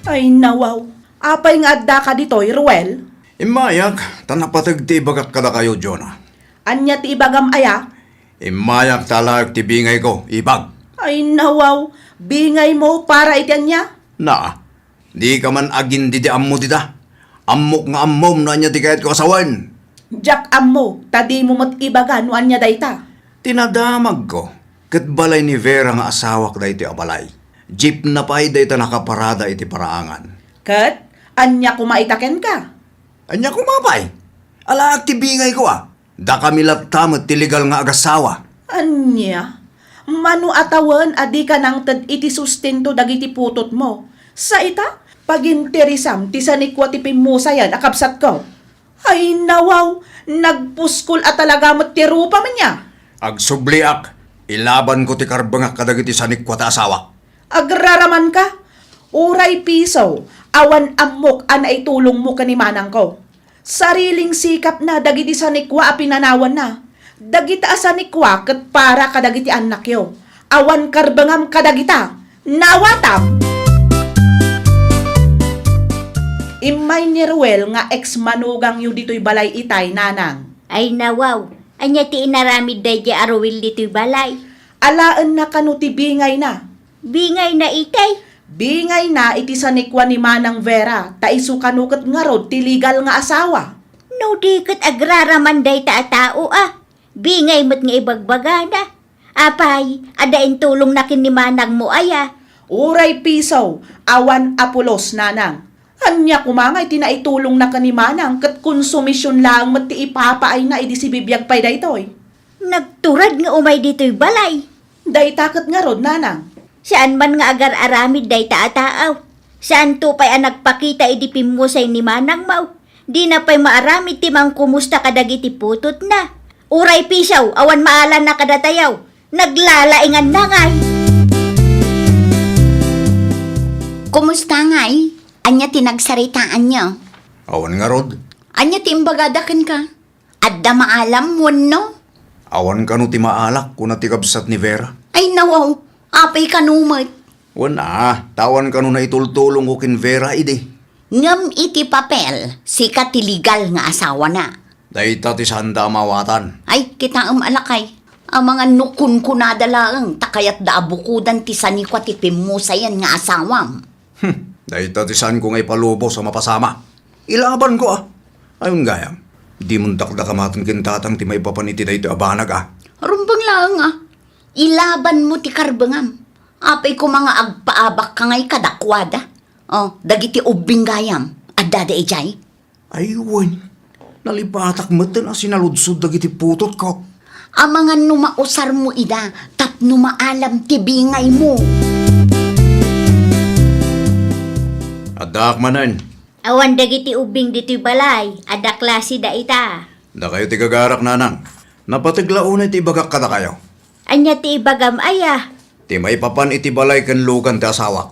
Ay, nawaw. Apay nga addaka ditoy, Ruel? Immayak, ta napateg ti ibagak kadakayo, Jonah. Ania ti ibagam aya? Immayak ta alaek ti bingayko, ibag. Ay, nawaw. Bingaymo para iti ania? Na, dika man agin didi ammo dita. Ammok nga ammom no ania ti kayatko a sawen. Diak ammo, ta dimo met ibaga no ania dayta. Ti nadamagko, ket balay ni Vera nga asawak daytoy a balay. Jeepna pay dayta nakaparada iti paraangan. Ket ania koma ita kenka? Ania koma pay? Alaek ti bingayko a. Dakami latta met ti legal nga agasawa. Ania? Mano a tawen a dika nangted iti sustento dagiti putotmo? Sa ita, paginteresam ti sanikua ti pimmusayan a kabsatko. Ay, nawaw! Nagpuskol a talaga met ti rupam nia. Agsubliak, ilabanko ti karbengak kadagiti sanikua ti asawak. Agraramanka? Uray piso, awan ammok a naitulongmo ken ni manangko. Sariling sikapna dagiti sanikua a pinanawanna. Dagita a sanikua ket para kadagiti annakyo. Awan karbengam kadagita. Naawatam! Immay ni Ruel nga ex-manugangyo ditoy balay itay, nanang. Ay, nawaw. Ania ti inaramid daydiay a Ruel ditoy balay? Alaenna kano ti bingayna. Bingayna itay? Bingayna iti sanikua ni Manang Vera, ta isu kano ket ngarud ti legal nga asawa. No di ket agraraman dayta a tao a. Bingay met nga ibagbagana. Apay, adda intulongna ken ni manangmo aya? Uray piso, awan a pulos, nanang. Ania koma ngay ti naitulongna ken ni manang ket konsumision laeng met ti ipapaayna idi sibibiag pay daytoy? Nagtured nga umay ditoy balay. Dayta ket ngarud, nanang. Saan man nga agar-aramid dayta a taaw. Saanto pay a nagpakita idi pimmusay ni manangmo. Dina pay maaramid ti mangkumusta kadagiti putotna. Uray piso, awan maalanna kadatayo. Naglalainganna ngay. Kumusta ngay? Ania ti nagsaritaanyo? Awan ngarud. Ania ti imbagada kenka? Adda maalam wenno? Awan kano ti maalak, kuna ti kabsat ni Vera. Ay, nawaw. Apay kano met? Wen a, ta awan kano naitultulongko ken Vera idi. Ngem iti papel, sika ti legal nga asawana. Dayta ti saanda a mawatan. Ay, kitaem a lakay. Amangan no kunkunada laeng, ta kayatda a bukodan ti sanikua ti pimmusayan nga asawam. Hmm, dayta ti saanko nga ipalubos a mapasama. Ilabanko a. Ayon gayam, dimon dakdakamaten ken tatang ti maipapan iti daytoy a banag a. Rumbeng laeng a. Ilabanmo ti karbengam. Apay koma nga agpaabakka ngay kadakuada? O, dagiti ubbing gayam, addada idiay? Ay, wen. Nalipatak metten a sinaludsod dagiti putotko. Amangan no mausarmo ida tapno maalam ti bingaymo. Addaak manen. Awan dagiti ubbing ditoy balay, adda klase da ita. Dakayo ti gagarak, nanang. Napateg la unay ti ibagak kadakayo. Ania ti ibagam aya? Ti maipapan iti balay ken lugan ti asawak.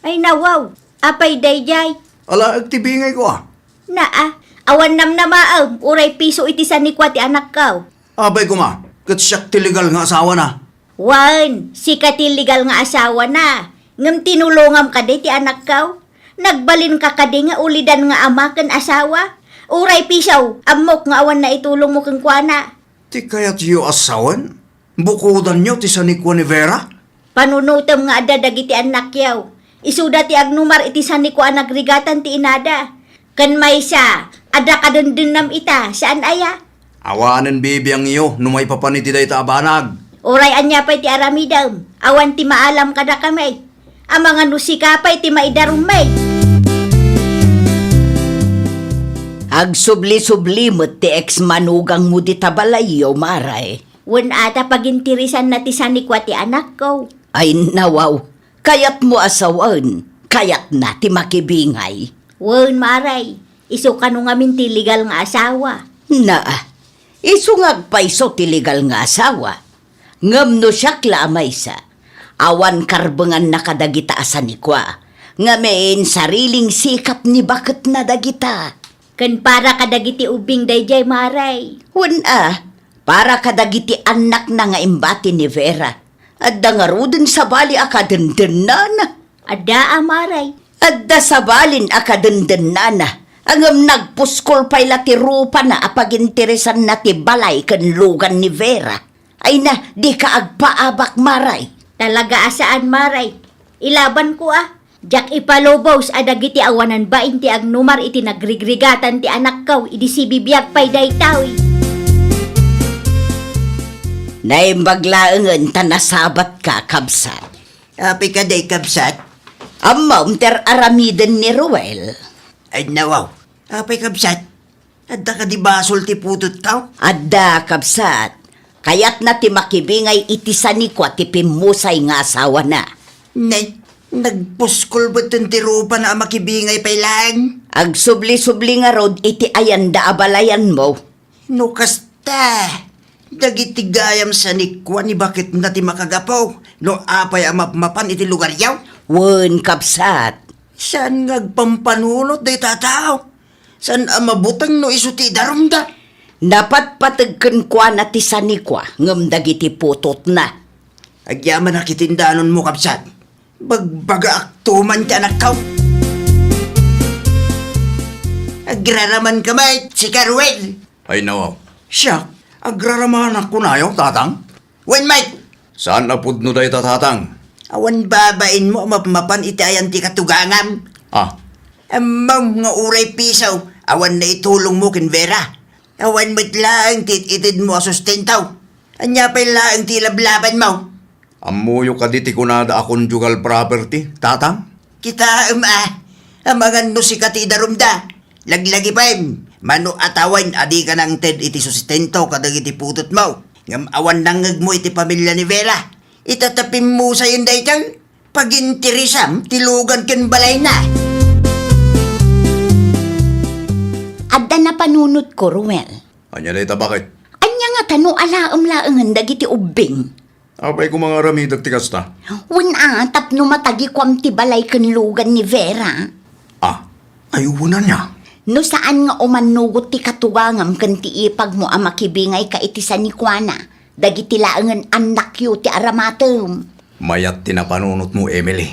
Ay, nawaw. Apay daydiay? Alaek ti bingayko a. Naa, awan namnamaem, uray piso iti sanikua ti anakko. Apay koma, ket siak ti legal nga asawana. Wen, sika ti legal nga asawana. Ngem tinulongam kadi ti anakko? Nagbalinka kadi nga ulidan nga ama ken asawa? Uray piso, ammok nga awan naitulongmo kenkuana. Ti kayatyo a sawen? Bukodanyo ti sanikua ni Vera? Panunotem nga adda dagiti annakyo. Isuda ti agnumar iti sanikua a nagrigatan ti inada. Ken maysa, adda kadendennam ita, saan aya? Awanen bibiangyo no maipapan iti dayta a banag. Uray ania pay ti aramidem, awan ti maalam kadakami. Amangan no sika pay ti maidarummi. Agsubli-subli met ti ex-manugangmo dita balayyo, Maray. Wen a ta paginteresanna ti sanikua ti anakko. Ay, nawaw. Kayatmo a sawen, kayatna ti makibingay. Wen, Maray. Isu kano ngamin ti legal nga asawa. Naa, isu nga agpayso ti legal nga asawa. Ngem no siak la a maysa, awan karbenganna kadagita a sanikua. Ngamin, sariling sikap ni baketna dagita. Ken para kadagiti ubbing daydiay, Maray. Wen a, para kadagiti annakna nga imbati ni Vera. Adda ngaruden sabali a kadendennana. Adda a, Maray. Adda sabalin a kadendennana. Ngem nagpuskol pay la ti rupana a paginteresanna ti balay ken lugan ni Vera. Ay na, dika agpaabak, Maray. Talaga a saan, Maray. Ilabanko a. Diak ipalubos a dagiti awanan bain ti agnumar iti nagrigregatan ti anakko idi sibibiag pay daytoy. Naimbag laengen ta nasabatka, kabsat. Apay kadi, kabsat? Ammom ti ar-aramiden ni Ruel. Ay, nawaw. Apay, kabsat? Adda kadi basol ti putotko? Adda, kabsat. Kayatna ti makibingay iti sanikua ti pimmusay nga asawana. Ne, nagpuskol metten ti rupana a makibingay pay laeng. Agsubli-subli ngarud iti ayanda a balayanmo. No kasta, dagiti gayam sanikua ni baketna ti makagapu no apay a mapmapan iti lugaryo? Wen, kabsat. Saan nga agpampanunot dayta a tao? Saan a mabuteng no isu ti idarumda? Napatpateg kenkuana ti sanikua ngem dagiti putotna. Agyamanak iti indanonmo, kabsat. Bagbagaakto man ti anakko. Agraramanka met, sika, Ruel. Ay, nawaw. Siak, agraramanak kunayo, tatang? Wen, Mike. Saan a pudno dayta, tatang? Awan babainmo a mapmapan iti ayan ti katugangam. Ah. Ammom nga uray piso, awan naitulongmo ken Vera. Awan met laeng ti it-itedmo a sustento. Ania pay laeng ti ilablabanmo? Ammoyo kadi ti kunada a conjugal property, tatang? Kitaem a, amangan no sika ti idarumda. Laglagipem, mano a tawen a dika nangted iti sustento kadagiti putotmo, ngem awan nangngegmo iti pamilia ni Vera. Ita ta pimmusayen daytoy, paginteresam ti lugan ken balayna. Adda napanunotko, Ruel. Ania dayta, baket? Ania ngata no alaem laengen dagiti ubbing? Apay koma nga aramidek ti kasta? Wen a, tapno matagikuam ti balay ken lugan ni Vera. Ah, ay, wen ania? No saan nga umannugot ti katugangam ken ti ipagmo a makibingayka iti sanikuana, dagiti laengen annakyo ti aramatem. Mayat ti napanunotmo, Emily.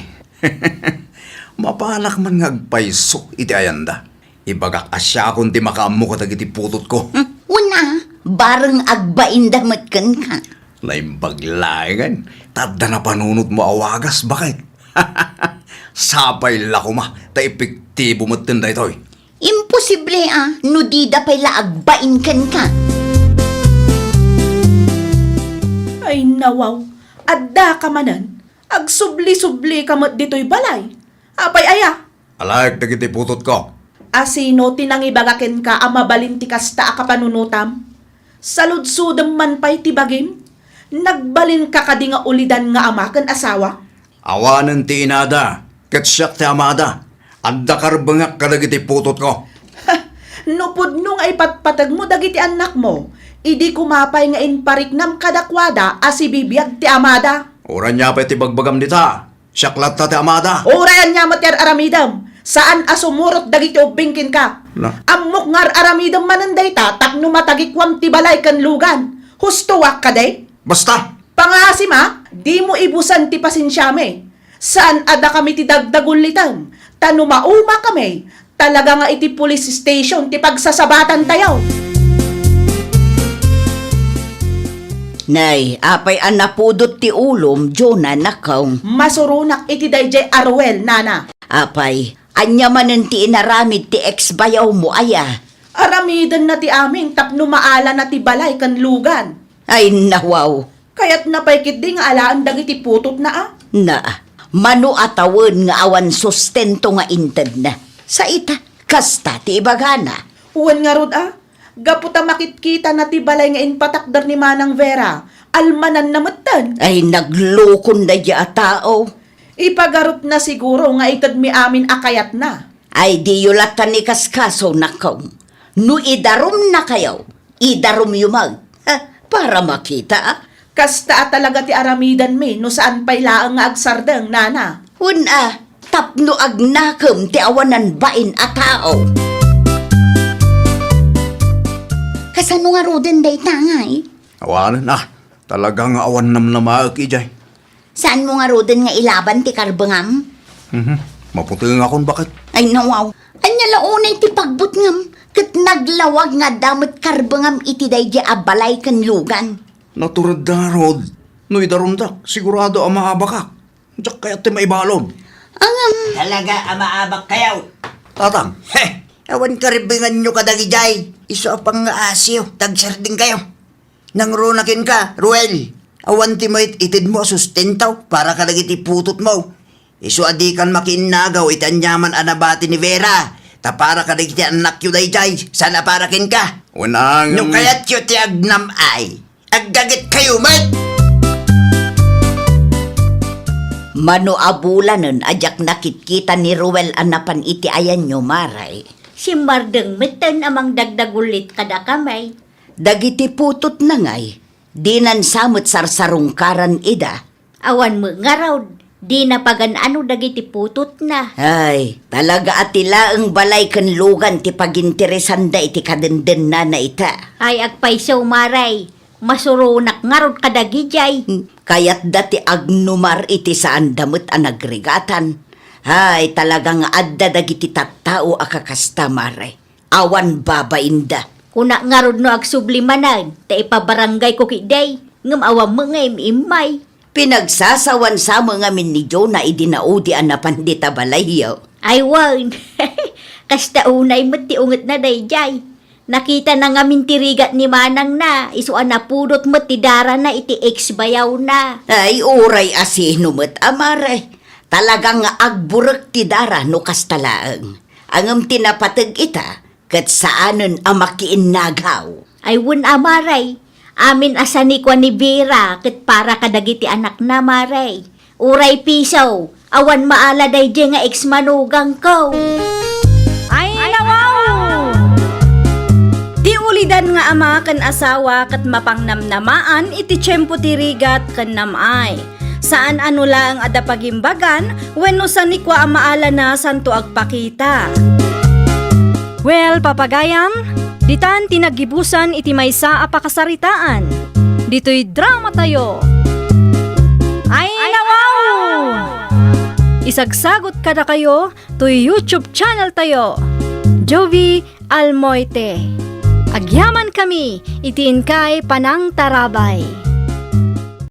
Mapanak man nga agpayso iti ayanda. Ibagak a siakon ti makaammo kadagiti putotko. Hmm, wen a, bareng agbainda met kenka. Naimbag laengen, ta adda napanunotmo a wagas, baket. Sapay la koma, ta epektibo metten daytoy. Imposible a, no dida pay la agbain kenka. Ay, nawaw, addaka manen. Agsubli-sublika met ditoy balay. Apay aya? Alaek dagiti putotko. A sino ti nangibaga kenka a mabalin ti kasta a kapanunotam? Saludsodem man pay ti bagim? Nagbalinka kadi nga ulidan nga ama ken asawa? Awanen ti inada, ket siak ti amada. Adda karbengak kadagiti putotko. No pudno nga ipatpategmo dagiti annakmo, idi koma pay nga impariknam kadakuada a sibibiag ti amada. Uray ania pay ti bagbagam dita? Siak latta ti amada. Uray ania met ti ar-aramidem, saan a sumurot dagiti ubbing kenka. Na? Ammok nga ar-aramidem manen dayta tapno matagikuam ti balay ken lugan. Hustoak kadi? Basta! Pangasim a, dimo ibusan ti pasensiami. Saan a dakami ti dagdagullitem, ta no maumakami, talaga nga iti police station ti pagsasabatantayo. Nay, apay a napudot ti ulom, Jonah, nakong? Masuronak iti daydiay a Ruel, nana. Apay, ania manen ti inaramid ti ex-bayawmo aya? Aramidenna ti amin tapno maalana ti balay ken lugan. Ay, nawaw. Kayatna pay ketdi nga alaen dagiti putotna a? Na, mano a tawen nga awan sustento nga intedna. Sa ita, kasta ti ibagana. Wen ngarud a, gapu ta makitkitana ti balay nga impatakder ni Manang Vera, almananna metten. Ay, naglokon daydiay a tao. Ipagarupna siguro nga itedmi amin a kayatna. Ay, diyo latta ni kaskaso, nakong. No idarumnakayo, idarumyo man. Ha, para makita, a? Kasta a talaga ti aramidanmi no saan pay laeng nga agsardeng, nana. Wen a, tapno agnakem ti awanan bain a tao. Kasano ngaruden dayta, ngay? Awanen a, talaga nga awan namnamaek idiay. Saanmo ngaruden nga ilaban ti karbengam? Mhm. Maputengakon, baket. Ay, nawaw. Ania la unay ti pagbutngam ket naglawag nga adda met karbengam iti daydiay a balay ken lugan? Naturedda ngarud. No idarumdak, sigurado a maabakak. Diak kayat ti maibalud. Ngem. Talaga a maabakkayo. Tatang. He! Awan karbenganyo kadagidiay. Isu a pangngaasiyo, tagsardengkayo. Nangruna kenka, Ruel, awan ti maitedmo a sustento para kadagiti putotmo. Isu a dikan makiinnagaw iti aniaman a nabati ni Vera, ta para kadagiti annakyo daydiay, saan a para kenka. Wen a ngem. No kayatyo ti agnam-ay, agdagitkayo met! Mano a bulanen a diak nakitkita ni Ruel a napan iti ayanyo, Mare. Simmardeng metten a mangdagdagullit kadakami. Dagiti putotna ngay, dinan sa met sarsarungkaran ida. Awan met ngarud, dina pagan-ano dagiti putotna. Ay, talaga a ti laeng balay ken lugan ti paginteresanda iti kadendennana ita. Ay, agpayso, Mare, masuronak ngarud kadagidiay. Hmm, kayatda ti agnumar iti saanda met a nagrigatan. Ay, talaga nga adda dagiti tattao a kakasta, Mare. Awan babainda. Kunak ngarud no agsubli manen, ta ipabaranggayko ketdi, ngem awan met nga im-immay. Pinagsasawan sa met ngamin ni Jonah idi naudi a napan dita balayyo. Ay wen, kasta unay met ti ungetna daydiay. Nakitana ngamin ti rigat ni manangna, isu a napudot met ti darana iti ex-bayawna. Ay, uray a sino met a, Mare. Talaga nga agburek ti dara no kasta laeng. Ngem ti napateg ita, ket saanen a makiinnagaw. Ay wen a, Mare, amin a sanikua ni Vera ket para kadagiti anakna, Mare. Uray piso, awan maala daydiay nga ex-manugangko. Ay, nawaw! Ti ulidan nga ama ken asawa ket mapangnamnamaan iti tiempo ti rigat ken nam-ay. Saan a no laeng adda pagimbagan wenno sanikua a maalana santo agpakita. Well, papagayam, ditan ti naggibusan iti maysa a pakasaritaan. Ditoy dramatayo. Ay, nawaw! Isagsagot kadakayo toy YouTube channel tayo, Jovie Almoite. Agyamankami iti inkay panangtarabay.